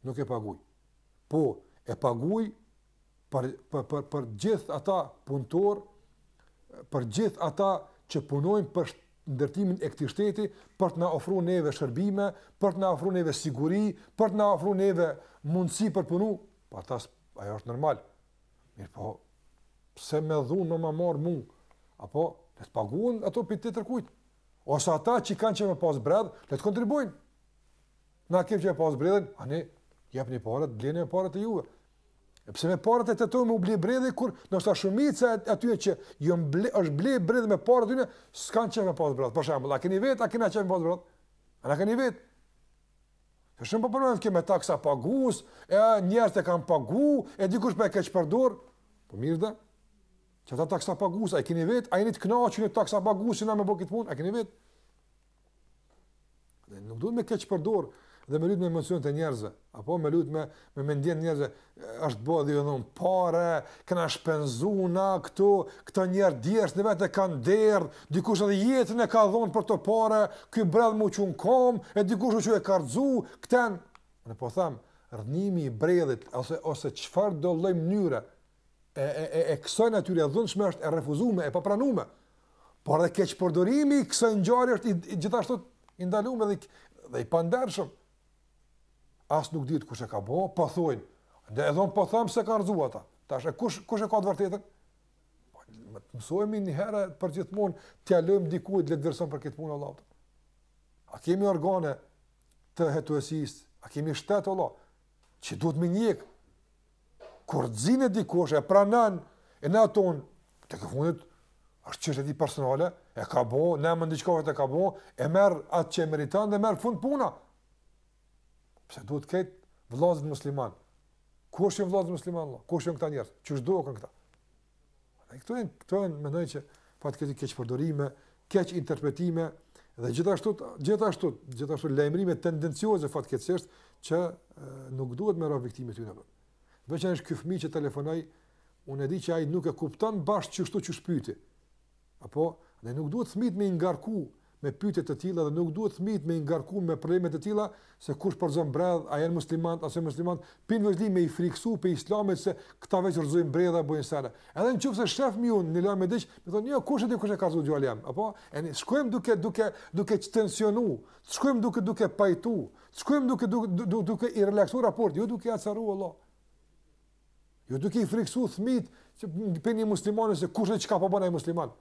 Nuk e paguj. Po, e paguj për, për, për, për gjithë ata punëtor, për gjithë ata që punojnë për ndërtimin e këtij shteti, për të na ofruar neve shërbime, për të na ofruar neve siguri, për të na ofruar neve mundësi për punu, Po ata, ajo është normal. Mirëpo, pse me dhunë me ma marrë mu? Apo, le të paguhen ato prej tjetërkujt. Ose ata që kanë qejf me pas bredh, le të kontribuojnë. Na kemi qejf me pas bredhin, ani, jepni paret, bleni me paret e juve. E pse me paret e tetojnë me u ble bredhi, kur ndoshta shumica e atyre që jon ble, është ble bredhi me paret e tyre, s'kanë qejf me pas bredh. Për shembull, a keni vet, a kena qejf me pas bredh? A na keni vet? Se shumë po përmendet kjo me taksa pagues, e njerëzit e kanë pagu, e dikush po e keqpërdor. Po mirë dhe, që ata taksa pagues, a i keni vet, a jeni të kënaqur në taksa pagues që na me bë këtë punë, a keni vet? Dhe nuk duhet me keqpërdor dhe me lujt me emocionet e njerëzve, apo me lujt me me mendjen e njerëzve, është bë dhe janë pare, kena shpenzu na këtu, këta njerëz djersën e vet e kanë derdh, dikush edhe jetën e ka dhonë për to pare, ky bredh m'u çu n'kom, e dikush u çu e ka rrëzu, këten, unë po them, rrënimi i bredhit, ose, ose çfarëdo lloj mënyre, e, e, e, e kësaj natyre e dhunshme është e refuzume, e papranume, por edhe keqpërdorimi i kësaj ngjarje është i, i, gjithashtu i ndaluar dhe, dhe i pandershëm. As nuk dihet kush e ka bo, po thojnë. Dhe edhe unë po them se kanë rrëzu ata. Tash e kush kush e ka të vërtetën? Po të mësohemi një herë për gjithmonë t'ia lëmë dikujt le të vlerëson për këtë punë Allah. A kemi organe të hetuesisë? A kemi shtet Allah? Që duhet me njek. Kur të dikush e pranon e në aton tek e fundit është çështje e tij personale, e ka bo, në emër diçka e ka bo, e merr atë që e meriton dhe merr fund puna. Pse duhet të ketë vëllazër musliman? Kush janë vëllazër musliman? Allah? Kush janë këta njerëz? Qysh duken këta? Dhe këto janë këto janë mendoj që fatkeqësisht keqpërdorime, keqinterpretime dhe gjithashtu gjithashtu gjithashtu lajmërime tendencioze fatkeqësisht që e, nuk duhet me ra viktimë e tyre. Veçanërisht ky fëmijë që telefonoi, unë e di që ai nuk e kupton bash qështu qysh pyti. Apo, dhe nuk duhet fëmijët me i ngarku me pyetje të tilla dhe nuk duhet fëmijët me i ngarku me probleme të tilla se kush po rrëzon bredh, a janë musliman, a s'janë musliman, pin vëzhdi me i friksu pe islamit se këta veç rrëzojnë bredha bëjnë sene. Edhe në qoftë se shef mi unë një lajm me diç, me thonë, jo, kush e di kush e ka rrëzu djali jem, apo? E ne shkojmë duke duke duke tensionu, shkojmë duke duke pajtu, shkojmë duke duke duke, duke i relaksu raport, jo duke i acaru Allah. Jo duke i friksu fëmijët që pe një muslimani se kush e çka po bën ai musliman.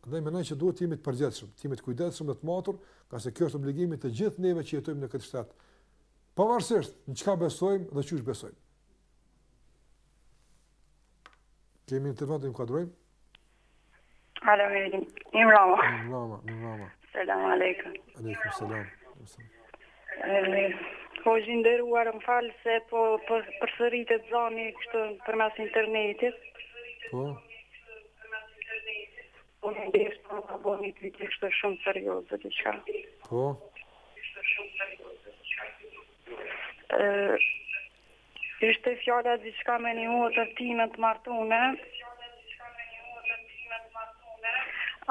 Andaj mendoj që duhet të jemi të përgjegjshëm, të jemi të kujdesshëm dhe të matur, ngase kjo është obligimi të gjithë neve që jetojmë në këtë shtet. Pavarësisht në çka besojmë dhe qysh besojmë. Kemi një telefon të inkuadrojmë? Alo, mirëmbrama. Mirëmbrama, mirëmbrama. Selam aleikum. Aleikum selam. Hoxhë i nderuar, më fal se po për, përsëritet zani kështu përmes internetit. Po. Po më desht me bo një pyetje kështu shumë serioze diçka. Po. Ë Ishte fjala diçka me një motër time të martune.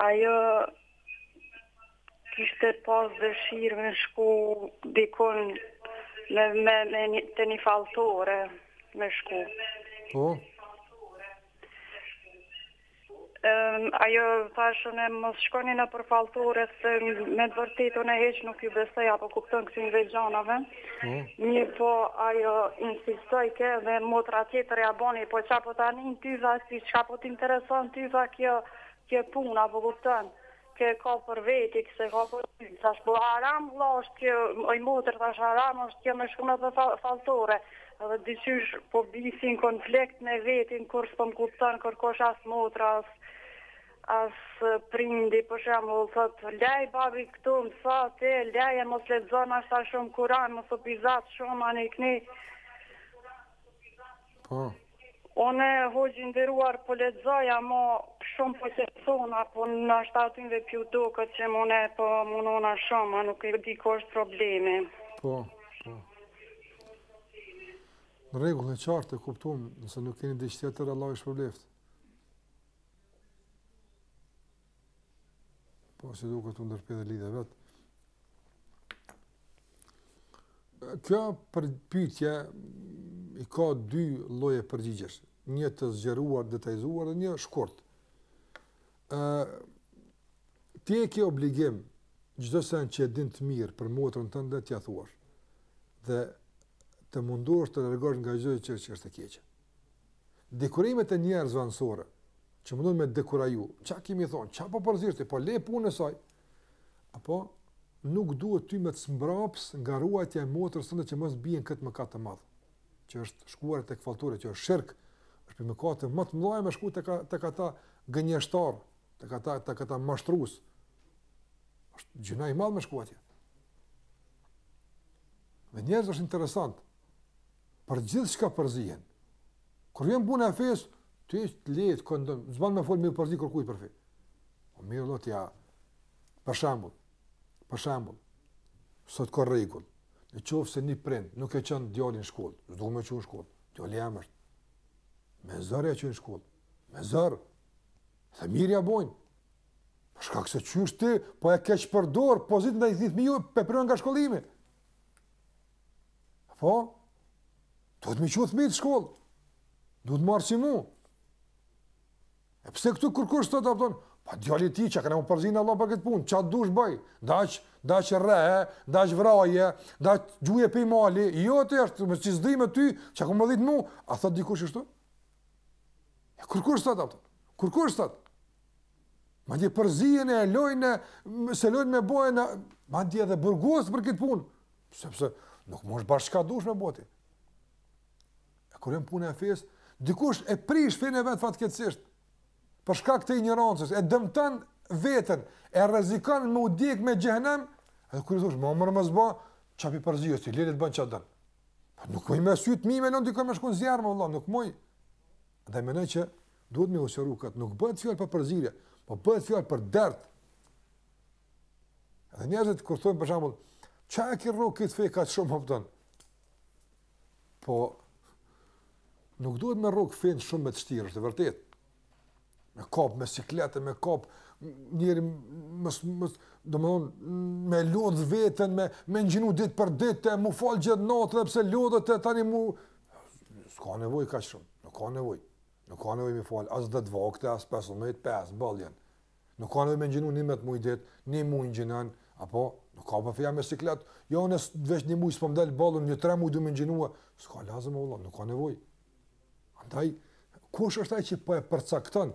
Ajo kishte pas dëshirë me shku dikun me, me, me një, te një falltore me shku. Po. Ajo thash unë mos shkoni nëpër falltore se me të vërtetë unë hiç nuk ju besoj apo kupton këtyre gjanave. Po. Mirëpo ajo insistojke dhe motra tjetër ja boni, po ça po ta nin ty tha si çka po t'intereson ty tha kjo kjo punë apo kupton. Ke ka për veti, s'e ka për ty. Thash, po haram vlla është kjo, oj motër, thash haram është kjo me shku nëpër falltore. Edhe diqysh po bi si në konflikt me vetin, kur s'po më kupton kërkush as motra, as, as prindi, për shembull, thot, lej babi këtu, mëso ti, lej e mos lexon aq sa shumë Kuran, mos u pizat shumë, ani këni. Po. Unë hoxhë i nderuar po lexoj ama shumë po qetësona, po nashta atyve pju duket që unë po munona shumë, a nuk e di ku është problemi. Po, po. Në rregull, e qartë e kuptuam, nëse nuk keni diç tjetër, Allahu ju shpërbleftë. Po, si duket u ndërpre dhe lidhja vetë. Kjo për pyetje i ka dy lloje përgjigjesh, një të zgjeruar, detajzuar dhe një shkurt. Ë ti e ke obligim çdo sen që e din të mirë për motrën tënde t'ia thuash. Dhe të mundohesh të largosh nga çdo gjë që është e keqe. Dekurajimet e njerëzve anësore, që mundohen me dekuraju, ça kemi thonë, ça po përzihesh ti, po le punën e saj, apo nuk duhet ty me të zmbraps nga ruajtja e motrës tënde që mos bie në këtë mëkat të madh, që është shkuar tek falltorja, që është shirk, është prej mëkateve më të mëdha me shku tek tek ata gënjeshtar, tek ata tek ata mashtrues. Është gjynah i madh me shku atje. Dhe njerëzit është interesant, për gjithçka përzihen. Kur vjen puna e fesë, ti të lehtë këndon, s'ban me fol me përzi kërkujt për fe. Po mirë lot ja. Për shembull, për shembull, sot ka rregull. Në qoftë se një prind nuk e çon djalin në shkollë, s'du me çu në shkollë. Djali jem është. Me zor e çojnë në shkollë. Me zor. Dhe mirë ja bojnë. Për shkak se qysh ti, po e keqpërdor pozitën ndaj këtij fëmiu pe priron nga shkollimi. Po, duhet me çu fëmijët në shkollë. Duhet me arsimu. E pse këtu kërkush të të thonë, pa djali i tij çka kena m'u përzi na vlla për këtë punë, ça dush bëj? Daç, daç rrehe, daç vraje, daç gjuje pej mali, jo ti është, me që s'di me ty, çka ku më dhit mu, a thot dikush kështu? E kërkush të të kërkush të Madje përzihen e lojnë, se lojnë me bojë, madje edhe burgos për këtë punë, sepse nuk mund bash çka dush me bo ti. E kur vjen puna e fesë, dikush e prish fenë e vet fatkeqësisht, për shkak të injorancës, e dëmton veten, e rrezikon me u djeg me xhehenem, edhe kur i thosh, më mërë mos bë, ça pi përzihesh ti, lere të bën ça don. Po nuk muj me sytë mi me lënë dikon me shku në zjarr, më vëlla, nuk muj. Dhe mendoj që duhet me u sqaru këtë, nuk bëhet fjalë për përzierje, po bëhet fjalë për dert. Dhe njerëzit kur thonë për shembull, çka e ke rrok këtë fe kaq shumë kupton? Po nuk duhet me rrok fenë shumë me të vështirë, është e vërtetë. Me kap me siklet, me kap njeri mos mos domthon me lodh veten me me ngjinu ditë për ditë, mu fal gjithë natën edhe pse lodhet e tani mu s'ka nevojë kaq shumë, nuk ka nevojë. Nuk ka nevojë me fal as 10 vakte, as 15, 5 boll janë. Nuk ka nevojë me ngjinu 11 muaj ditë, një muaj ngjinon, apo nuk ka po feja me siklet. Jo unë veç një muaj s'po më del boll, një 3 muaj du me ngjinu, s'ka lazëm vëlla, nuk ka nevojë. Andaj kush është ai që po e përcakton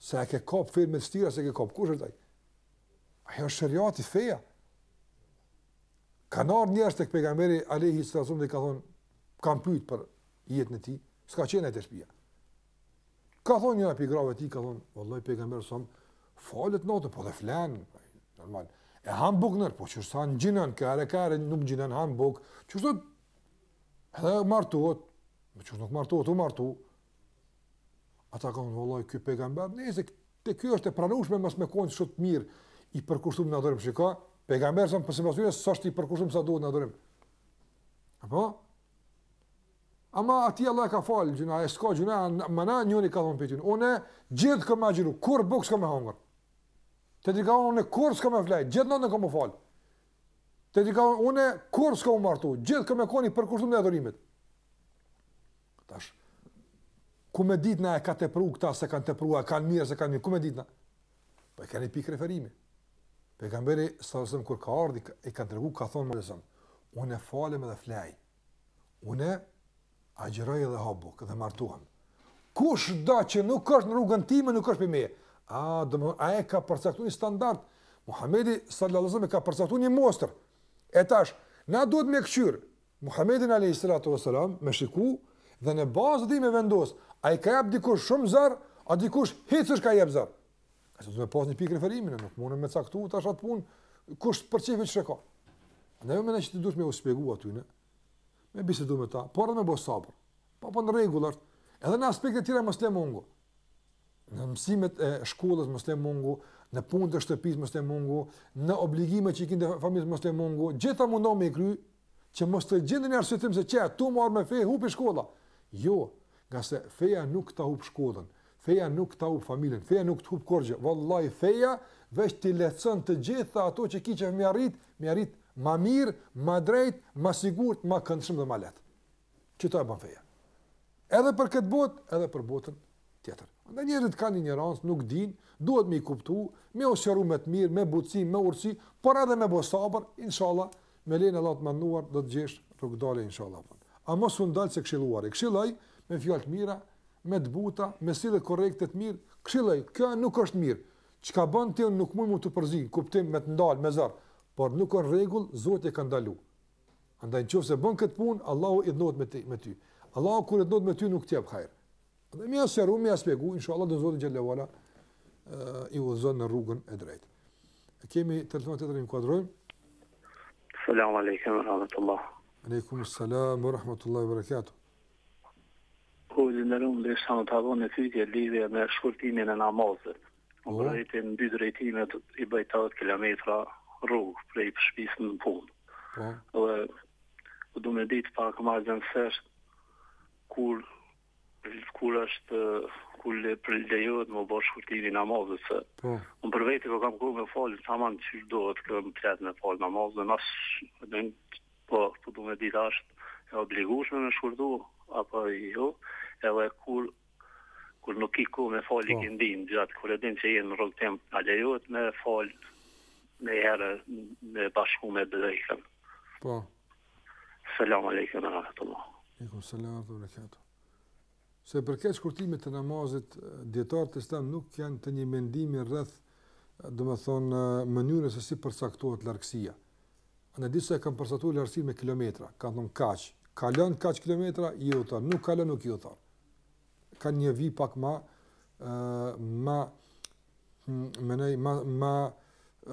se e ke kap fenë me të vështirë, se ke kap, kush është ai? Ajo është sheriati feja. Kanë ardhur njerëz tek pejgamberi alayhi salatu dhe ka thonë kanë pyet për jetën e tij, s'ka qenë ai te shtëpia. Ka thonë njëra prej grave të tij, ka thonë, vallahi pejgamberi sa falet natën, po dhe flen, normal. E han bukë nër, po qysh sa ngjinon, kare kare nuk ngjinon han bukë. Qysh edhe martohet, po qysh nuk martohet, u martu. Ata kanë thonë, vallahi ky pejgamber, nëse te ky është e pranueshme mos me kon shumë të mirë i përkushtuar në adhurim, shiko, pejgamberi sa po sipas tyre s'është i përkushtuar sa duhet në adhurim. Apo? Ama atij Allah ka falë gjynah, e s'ka gjynah, më na njëri ka thonë për unë gjithë kam me agjëru, kurrë bukë s'kam me hangër. Tjetri ka thonë, unë kurrë s'kam me flejt, gjithë natën kam me falë. Tjetri ka thonë, unë kurrë s'kam me martu, gjithë kam me konë i përkushtum në adhurimit. Tash, ku me ditë na e ka tepru këta, se kanë tepru, e kanë mirë, se kanë mirë, ku me ditë na? Po e keni pikë referimi. Pejgamberi, sallallahu alejhi kur ka ardhë, i ka tregu, ka thonë, më unë falem edhe flej. Unë agjëroj edhe ha bukë dhe martohem. Kushdo që nuk është në rrugën time, nuk është prej meje. A, domethënë, a e ka përcaktuar një standard? Muhamedi sallallahu alaihi wasallam e ka përcaktuar një mostër. E tash, na duhet me kqyr Muhamedin alayhi salatu wasalam me shiku dhe në bazë të tij me vendos, a i ka jap dikush shumë zor, a dikush hiç s'ka jep zor. Ka se duhet me pas një pikë referimi, nuk mundem me caktu tash atë punë, kush për qejfi që ka. Andaj unë mendoj që ti duhet me u shpjegu aty, me bisedu me ta, por edhe me bo sabër. Po po në rregull është. Edhe në aspekte të tjera mos le mungu. Në mësimet e shkollës mos le mungu, në punët e shtëpisë mos le mungu, në obligimet që i ke familjes mos le mungu, gjitha mundohu me i kry që mos të gjendë një arsyetim se qe tu marr me fe hupi shkolla. Jo, ngase feja nuk ta hup shkollën, feja nuk ta hup familjen, feja nuk të hup kurrgjë. Vallahi feja veç t'i lehtëson të gjitha ato që ki qejf me arrit, me arrit ma mirë, ma drejt, ma sigurt, ma këndshëm dhe ma lehtë. Qëto e bën feja. Edhe për këtë botë, edhe për botën tjetër. Andaj njerëzit kanë injorancë, nuk dinë, duhet me i kuptu, me u sqaru me të mirë, me butësi, me urtësi, por edhe me bo sabër, inshallah, me lejen e Allahut të madhëruar do të gjesh rrugëdalje inshallah. A mos u ndal së këshilluari. Këshilloj me fjalë të mira, me të buta, me sjellje korrekte të mirë, këshilloj, kjo nuk është mirë. Çka bën ti unë nuk mund me t'u përzi, kuptim me të ndal me zor, por nuk është rregull, Zoti e ka ndalu. Andaj nëse bën këtë punë, Allahu idhnohet me ty, me ty. Allahu kur idhnohet me ty nuk të jep hajr. Andaj me ia sqaru, me ia shpjegu, inshallah do Zoti xhele ue ala i udhëzon në rrugën e drejtë. E kemi telefon tjetër, inkuadrojmë. Selam aleikum rahmetullah. Aleikum selam wa rahmatullahi wa barakatuh. Hoxhë i nderum, desha me ta bo një pyetje lidhje me shkurtimin e namazit. Unë për veti në dy drejtimet i bëj 80 kilometra rrugë prej shtëpisë në punë. Po. Dhe po du me ditë pak ma gjanësisht kur kur është kur le, për lejohet me bo shkurtimi i namazit se po. unë për veti po kam kohë me falë tamam qysh duhet komplet me falë namazin as po po du me ditë a është e obligueshme me shkurtu apo jo edhe kur kur nuk ki kohë me falë po. ikindinë gjatë kur e din që je në rrugëtim a lejohet me falë menjëherë me bashku me drekën po Selam aleikum wa rahmetullah. Aleikum selam wa barakatuh. Sa i përket shkurtimit të namazit, dijetarët islam nuk janë të një mendimi rreth, domethënë, mënyrës se si përcaktohet largësia. Në disa e kanë përcaktuar largësinë me kilometra, kanë thënë kaq, kalon kaq kilometra, je udhëtar, nuk kalon nuk je udhëtar. Kanë një vijë pak ma ë ma mendoj ma ma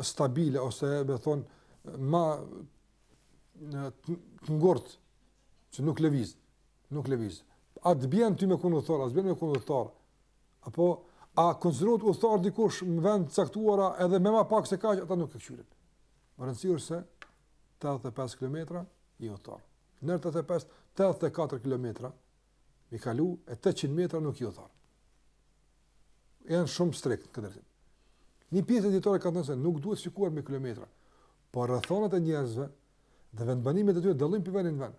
stabile ose me thonë ma në të ngurtë, që nuk lëviz, nuk lëviz. A të bjen ty me kon udhëtar, a të bjen me kon udhëtar? Apo a konsiderohet udhëtar dikush në vend të caktuara edhe me më pak se kaq, ata nuk e kqyrin. Me rëndësi është se 85 km je udhëtar. Nër 85, 84 km mi kalu e 800 metra nuk je udhëtar. Janë shumë strikt në këtë drejtim. Një pjesë e dijetarëve kanë thënë se nuk duhet shikuar me kilometra, por rrethanat e njerëzve dhe vendbanimet e tyre dallojnë prej vendit në vend.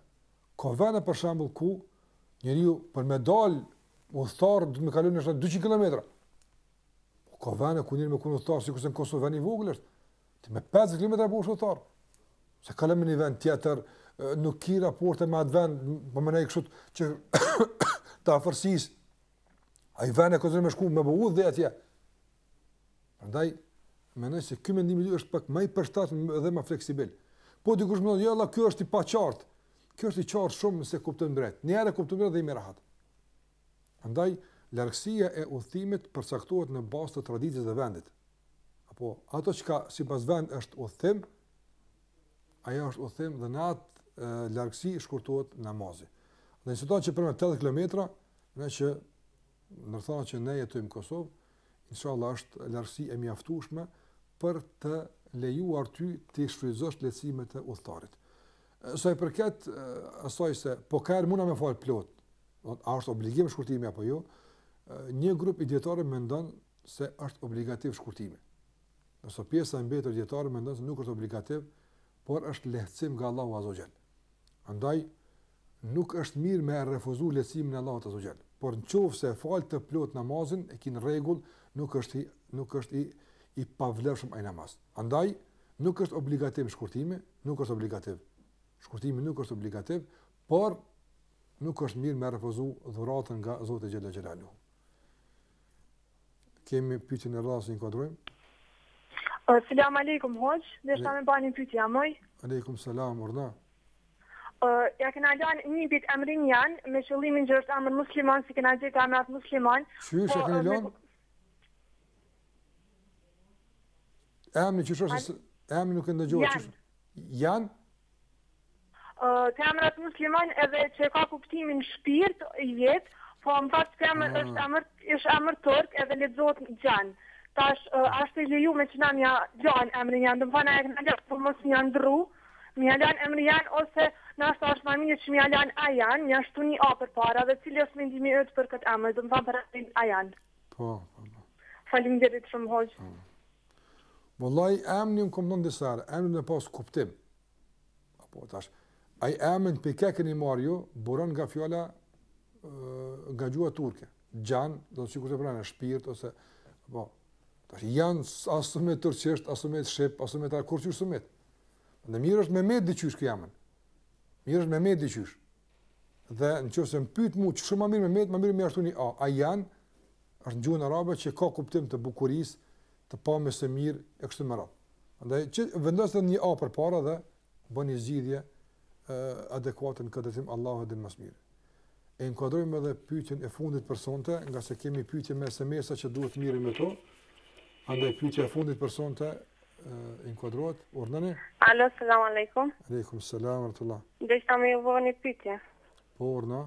Ka vende për shembull ku njeriu për me dal udhëtar duhet me kalu ndoshta 200 kilometra. Po ka vende ku njeriu me kon udhëtar sikurse në Kosovë vend i vogël është. Ti me 50 kilometra bëhesh udhëtar. Se kalon në një vend tjetër, nuk ki raporte me atë vend, po mendoj kështu që të afërsisë. Ai vend e konsideron me shku me bo udhë dhe atje. Prandaj mendoj se ky mendim i dytë është pak më i përshtatshëm dhe më fleksibil. Po dikush më thotë, "Jo, Allah, ky është i paqartë." Kjo është i qartë shumë nëse kupton drejt. Një herë e kupton drejt dhe jemi rahat. Andaj largësia e udhëtimit përcaktohet në bazë të traditës dhe vendit. Apo ato çka sipas vend është udhëtim, ajo është udhëtim dhe në atë largësi shkurtohet namazi. Dhe nëse do që përmend 80 kilometra, ne që në rrethanat që ne jetojmë në Kosovë, inshallah është largësi e mjaftueshme për të lejuar ty të shfrytëzosh lehtësimet e udhëtarit. Sa i përket asaj se po ka herë muna me fal plot, do a është obligim shkurtimi apo jo? Një grup i dijetarëve mendon se është obligativ shkurtimi. Ndërsa pjesa e mbetur e dijetarëve mendon se nuk është obligativ, por është lehtësim nga Allahu Azza wa Jall. Andaj nuk është mirë me e refuzu lehtësimin e Allahut Azza wa Jall. Por në qoftë se e fal të plot namazin, e ki në rregull, nuk është i, nuk është i, i pavlefshëm ai namaz. Andaj, nuk është obligativ shkurtimi, nuk është obligativ. Shkurtimi nuk është obligativ, por nuk është mirë me refuzu dhuratën nga Zoti Xhele Xhelaluhu. Kemi pyetjen e radhës inkuadrojmë. Selam aleikum hoxh, deshta me ba një pyetje a muj? Aleikum selam, urdhno. Uh, ja kena lanë nipit emrin Jan, me qëllimin që është emër musliman, si kena gjetë emrat musliman. Qysh e keni lanë? Emri qysh është, emri nuk e ndëgjova qysh. Jan? Te emrat musliman edhe që ka kuptimin shpirt, jetë, po në fakt ky emër ah. është emër është emër turk edhe lexohet Xhan. Tash a është e lejume që na m'ja lan emrin Jan, domethënë e kena lënë po mos m'ja ndrru, m'ja lan emrin Jan ose nashta është më mirë që m'ja lan Ajan, m'ja shtu një A përpara dhe cili është mendimi yt për këtë emër, domethënë për emrin Ajan. Po, po, po. Faleminderit shumë hoxhë. Po. Vëllai emrin unë kom thënë disa herë, emri me pas kuptim. Apo tash, ai emrin prej ke keni marrë ju, buron nga fjala nga gjuha turke. Xhan, do të sikurse pra në shpirt ose apo tash janë as me turqisht, as me shqip, as me ta kurrqysh s'met. Në mirë është me met diqysh ky emër. Mirë është me met diqysh. Dhe në qoftë se më pyet mua qysh më mirë me met, më mirë me ashtu një a. Ajan është në gjuhën arabe që ka kuptim të bukurisë, të pamjes së mirë e kështu me radhë. Andaj që vendosni një A përpara dhe bëni zgjidhje adekuate në këtë drejtim Allahu e din më së miri. E inkuadrojmë edhe pyetjen e fundit për sonte, ngase kemi pyetje me SMS-a që duhet të merremi me to. Andaj pyetja e fundit për sonte. inkuadrohet, urdhnoni? Alo, selam aleikum. Aleikum selam, rahmetullah. Deshta me ju bo një pytje. Po, urdhno?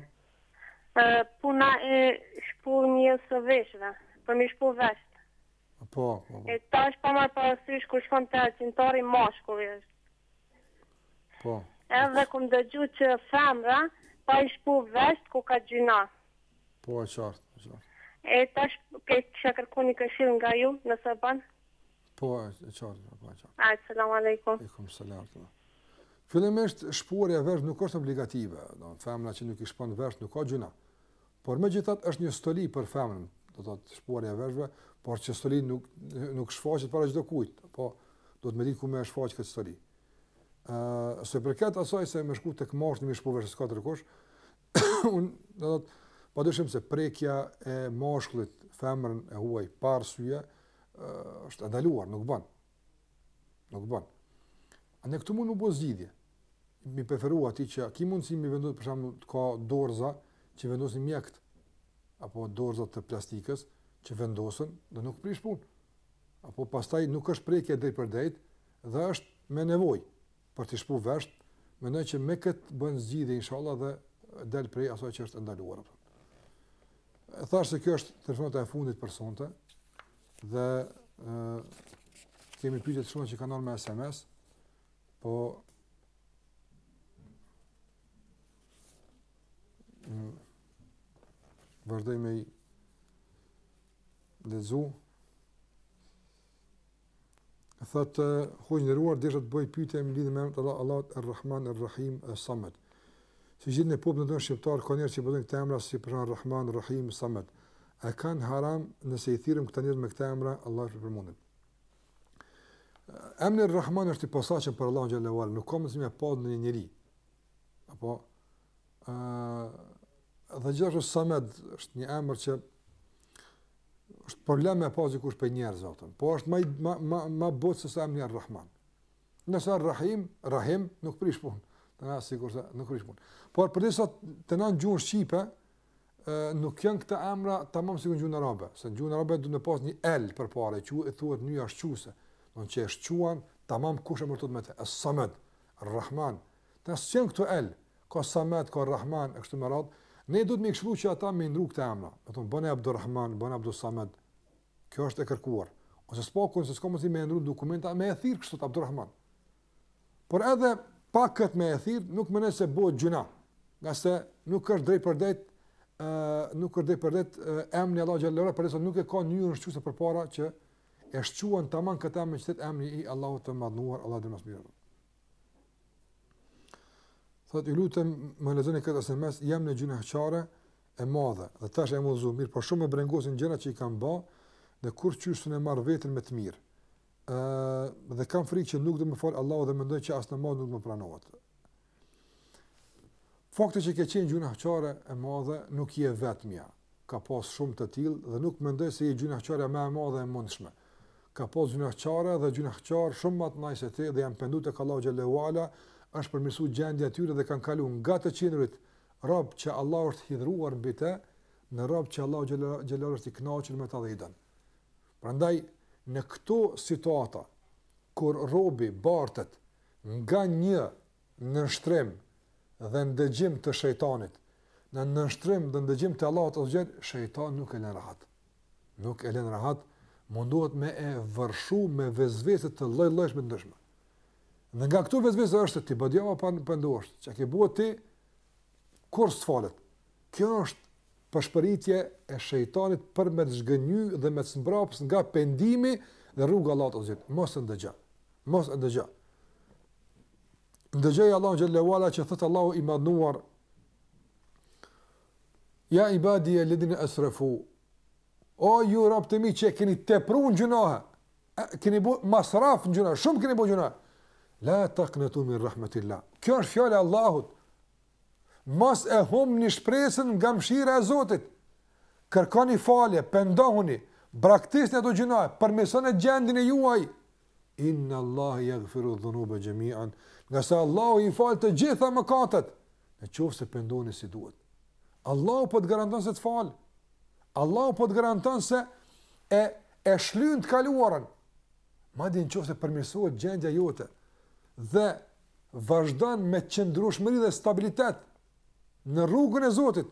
Puna e shpumjes së veshëve, për mi shpu veshët. Po, po, po. E tash pa marrë parasysh kur shkon te gjintari mashkulli është. Po. Edhe kum dëgju që femra pa i shpu veshët koka gjynah. Po, e qartë, e qartë. E tash ke kisha kërku një këshillë nga ju, nëse bën. Po, e qartë, po e qartë. Ajde, selam aleikum. Aleikum selam. Fillimisht shpuarja e veshëve nuk është obligative, do të femra që nuk i shpon veshët nuk ka gjynah. Por megjithatë është një stoli për femrën, do të thotë shpuarja e veshëve, por që stoli nuk nuk shfaqet para çdo kujt, po duhet me ditë ku me e shfaq këtë stoli. Ë, uh, sa i përket asaj se me shku tek mashkulli me shpu veshët s'ka tërkush, unë do të thotë padyshim se prekja e mashkullit femrën e huaj pa arsye është e ndaluar, nuk bën. Nuk bën. A në këtu mund me bo zgjidhje. Mi preferu atij që ki mundësi mi vendos për shembull ka dorza që vendosin mjekët apo dorza të plastikës që vendosen dhe nuk prish punë. Apo pastaj nuk është prekje drejtpërdrejt dhe është me nevojë për të shpu vesht, mendoj që me këtë bën zgjidhje inshallah dhe del prej asaj që është e ndaluar. E thashë se kjo është telefonata e fundit për sonte dhe ë kemi pyetje të shumta që kanë ardhur me SMS, po mm, vazhdoj me i lexu. Thotë, hoxhë i nderuar, desha të bëj pyetje në lidhje me emrat e Allahut Ar-Rahman, Ar-Rahim, As-Samad. Si gjithë në popullin tonë shqiptar ka njerëz që përdorin këta emra si për Rahman, Rahim, Samad. A kanë haram nëse i thirrim këta njerëz me këta emra, Allahu ju shpërbleftë për mundin. Emri Rahman është i posaçëm për Allahun xhelle ue ala, nuk ka mundësi me pas ndonjë njeri. Apo ë dhe gjithashtu Samed është një emër që është problem me pas dikush prej njerëzve atë. Po është më më më më butë se sa emri Ar-Rahman. Nëse Ar-Rahim, Rahim nuk prish punë. Të na sigurisht nuk prish punë. Por përderisa te na në gjuhën shqipe, ë nuk janë këta emra tamam si në gjuhën arabe, se në gjuhën arabe duhet me pas një el përpara, që e thuhet nyja shquese, do të thotë që shquan tamam kush emërtohet me të. As-Samed, Ar-Rahman. Te na s'janë këto el, ka Samed, ka Rahman e kështu me radhë. Ne duhet me këshillu që ata me ndru këta emra. Do të thonë bëne Abdurrahman, bëne Abdul Samed. Kjo është e kërkuar. Ose s'paku nëse s'ka mundësi me ndru dokumenta, me e thirr kështu Abdurrahman. Por edhe pa këtë me e thirr, nuk mendoj se bëhet gjynah. Ngase nuk është drejtpërdrejt ë nuk është drejtpërdrejt emri Allahu xhelle ue ala, përderisa nuk e ka nyjën shquese përpara që e shquan tamam këtë emër që është emri i Allahut të madhëruar, Allahu e di më së miri. Thotë, ju lutem, më lexoni këtë SMS, jam një gjynahqare e madhe, dhe tash jam udhëzu mirë, por shumë më brengosin gjërat që i kam ba, dhe kurrqysh s'un e marr veten me të mirë. Ë dhe kam frikë që nuk do më fal Allahu dhe mendoj që as namazi nuk më pranohet. Fakti që ke qenë gjynahqare e madhe nuk je vetmja. Ka pas shumë të tillë dhe nuk mendoj se je gjynahqarja më e madhe e mundshme. Ka pas gjynahqare dhe gjynahqar shumë më të mëdhenj se ti dhe janë penduar tek Allahu xhelle ue ala, është përmirësuar gjendja e tyre dhe kanë kaluar nga të qenurit rob që Allahu është hidhruar mbi të, në rob që Allahu xhelle ue ala është i kënaqur me ta dhe i don. Prandaj në këto situata kur robi bartet nga një nënshtrim dhe ndëgjim të shejtanit, në nënshtrim dhe ndëgjim të Allahut azze ue xhel, shejtani nuk e lën rahat. Nuk e lën rahat, mundohet me e vërshu me vesvese të lloj-llojshme të ndryshme. Dhe nga këto vesvese është ti badihava pa pendohesh, çka ke bërë ti kurrë s'falet. Kjo është pëshpëritje e shejtanit për me të zhgënjy dhe me të zmbraps nga pendimi dhe rruga e Allahut azze ue xhel. Mos e ndëgjo. Mos e ndëgjo. Ndëgjoje Allahun xhelle ue ala që thotë Allahu i madhëruar Ja ibadi alladhina asrafu O ju robët e mi që keni tepru në gjynahe keni bu masraf në gjynahe shumë keni bu gjynahe La taqnatu min rahmetillah Kjo është fjala e Allahut Mos e humbni shpresën nga mëshira e Zotit. Kërkoni falje, pendohuni, braktisni ato gjynahe, përmirësoni gjendjen e juaj. Inna Allaha yaghfiru dhunuba jami'an. Ngase Allahu i fal të gjitha mëkatet, në qoftë se pendoheni si duhet. Allahu po të garanton se të fal. Allahu po të garanton se e e shlyn të kaluarën. Madje në qoftë se përmirësohet gjendja jote dhe vazhdon me qëndrueshmëri dhe stabilitet në rrugën e Zotit,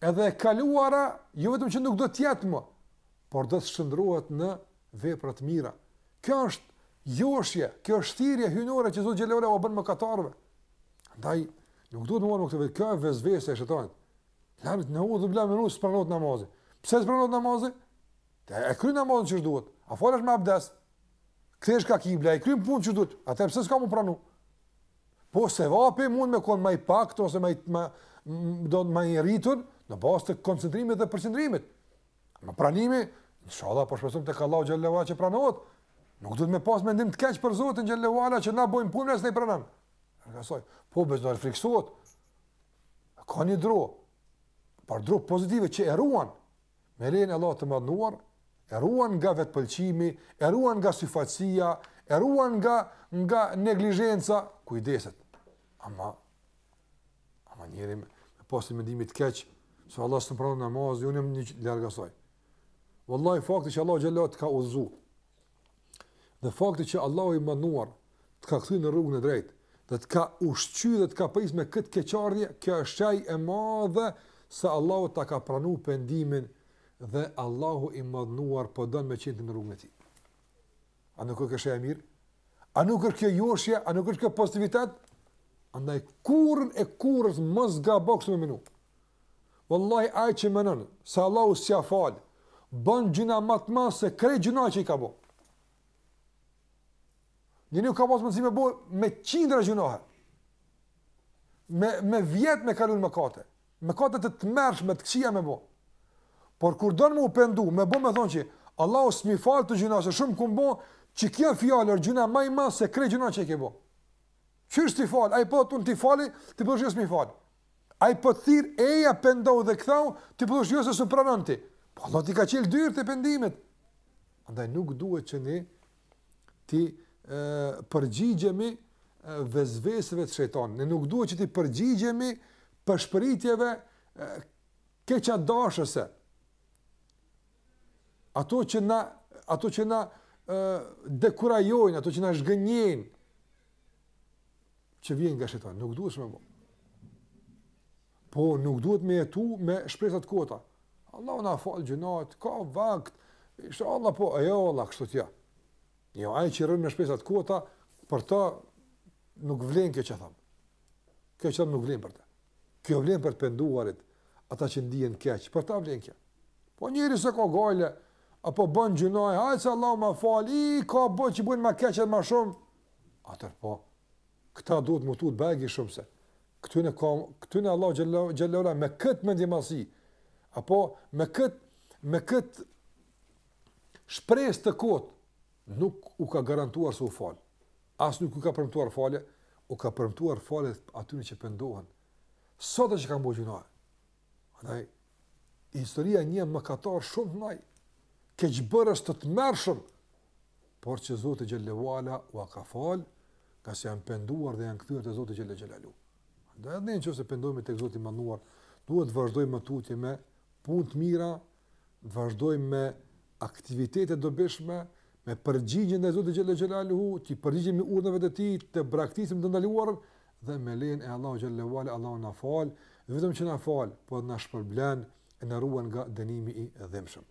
edhe e kaluara jo vetëm që nuk do të jetë më, por do të shndërrohet në vepra të mira. Kjo është joshje, kjo është thirrje hyjnore që Zoti xhele ue ala ua bën mëkatarëve. Andaj nuk duhet me u marrë me këtë vetë, kjo është vesvese e shejtanit. Lanet në udhë bla më s'pranohet namazi. Pse s'pranohet namazi? Ti e kryen namazin qysh duhet. A falesh me abdes? Kthehesh ka kibla, e kryen punën qysh duhet. Atëherë pse s'ka m'u pranu? Po sevapi mund me kon më i paktë ose më më do të më i rritur në bazë të koncentrimit dhe përqendrimit. Ama pranimi, inshallah po shpresojmë tek Allahu xhele ue ala që pranohet. Nuk duhet me pas mendim të keq për Zotin xhele ue ala që na bëjmë punë s'na i pranon. Nga saj, po besimtari friksohet. Ka një dro. Por dro pozitive që e ruan. Me lejen e Allahut të madhëruar, e ruan nga vetëpëlqimi, e ruan nga syfaqësia, e ruan nga nga neglizhenca, kujdeset. Ama ama njeri me pas një mendim të keq, se Allah s'më pranon namazin, unë jam një larg asaj. Wallahi fakti që Allahu xhele të ka udhëzu. Dhe fakti që Allahu i madhëruar të ka kthy në rrugën e drejtë dhe të ka ushqy dhe të ka pajis me këtë keqardhje, kjo është shenjë e madhe se Allahu ta ka pranu pendimin dhe Allahu i madhëruar po don me qenë në rrugën e tij. A nuk është kjo shenjë e mirë? A nuk është kjo joshje? A nuk është kjo pozitivitet? Andaj kurrën e kurrës mos gabo kështu me menu. Wallahi ai që menon se Allahu s'ia fal, bën gjynah më të madh se krejt gjynahet që i ka bo. Njeriu ka pas mundësi me bo me qindra gjynahe. Me me vjet me kalu në mëkate. Mëkate të tmerrshme, të këqija me bo. Por kur don me u pendu, me bo me thonë që Allahu s'm'i fal këto gjynahe, se shumë kum bo, që kjo fjalë është gjynah më i madh se krejt gjynahet që i ke bo. Qysh t'i fal, ai po thotë unë t'i fali, ti po jo s'm'i fal. Ai po të thirr eja pendohu dhe ktheu, ti po jo se s'u pranon ti. Po Allah t'i ka çel dyert e pendimit. Andaj nuk duhet që ne t'i përgjigjemi vesveseve të shejtanit. Ne nuk duhet që t'i përgjigjemi pëshpëritjeve keqadashëse. Ato që na ato që na dekurajojnë, ato që na zhgënjejnë, që vjen nga shejtani, nuk duhet me bo. Po nuk duhet me jetu me shpresa të kota. Allahu na fal gjynahet, ka vakt. Inshallah po, e jo Allah kështu t'ja. Jo, ai që rrin me shpresa të kota, për ta nuk vlen kjo që tham. Kjo që tham nuk vlen për të. Kjo vlen për të penduarit, ata që ndihen keq, për ta vlen kjo. Po njeri s'e ka gajle, apo bën gjynahe, hajt se Allahu ma fal, i ka bë që bën më keq edhe më shumë. Atëherë po, këta duhet m'u tut bajagi shumë se këtyne ka këtyne Allahu xhelle ue ala me këtë mendjemadhësi apo me kët me kët shpresë të kotë nuk u ka garantuar se u fal. As nuk u ka premtuar falje, u ka premtuar falje atyre që pendohen. Sado që kanë bërë gjynahe. Andaj historia njeh mëkatar shumë të mëdhenj, keqbërës të tmerrshëm, por që Zoti xhelle ue ala ua ka fal, ngase janë penduar dhe janë kthyer te Zoti xhelle xhelaluhu. Andaj edhe ne nëse pendohemi tek Zoti i Madhëruar, duhet të vazhdojmë më tutje me punë të mira, të vazhdojmë me aktivitete të dobishme, me përgjigje ndaj Zotit xhelle xhelaluhu, t'i përgjigjemi urdhrave të tij, të braktisim të ndaluarën dhe me lejen e Allahut xhelle ue ala Allahu na fal, jo vetëm që na fal, por na shpërblen e na ruan nga dënimi i dhimbshëm.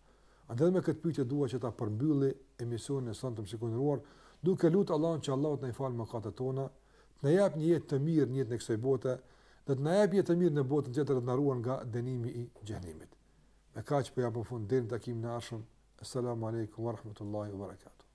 Andaj edhe me këtë pyetje dua që ta përmbylli emisionin e sontëm shikues të nderuar, duke lutur Allahun që Allahu të na i falë mëkatet tona, të na jap një jetë të mirë në jetën e kësaj bote, dhe të na jap jetë të mirë në botën tjetër dhe të na ruan nga dënimi i xhehenemit. Me kaq po japim fund deri në takimin e ardhshëm. Esselamu alejkum wa rahmetullahi wa barakatuh.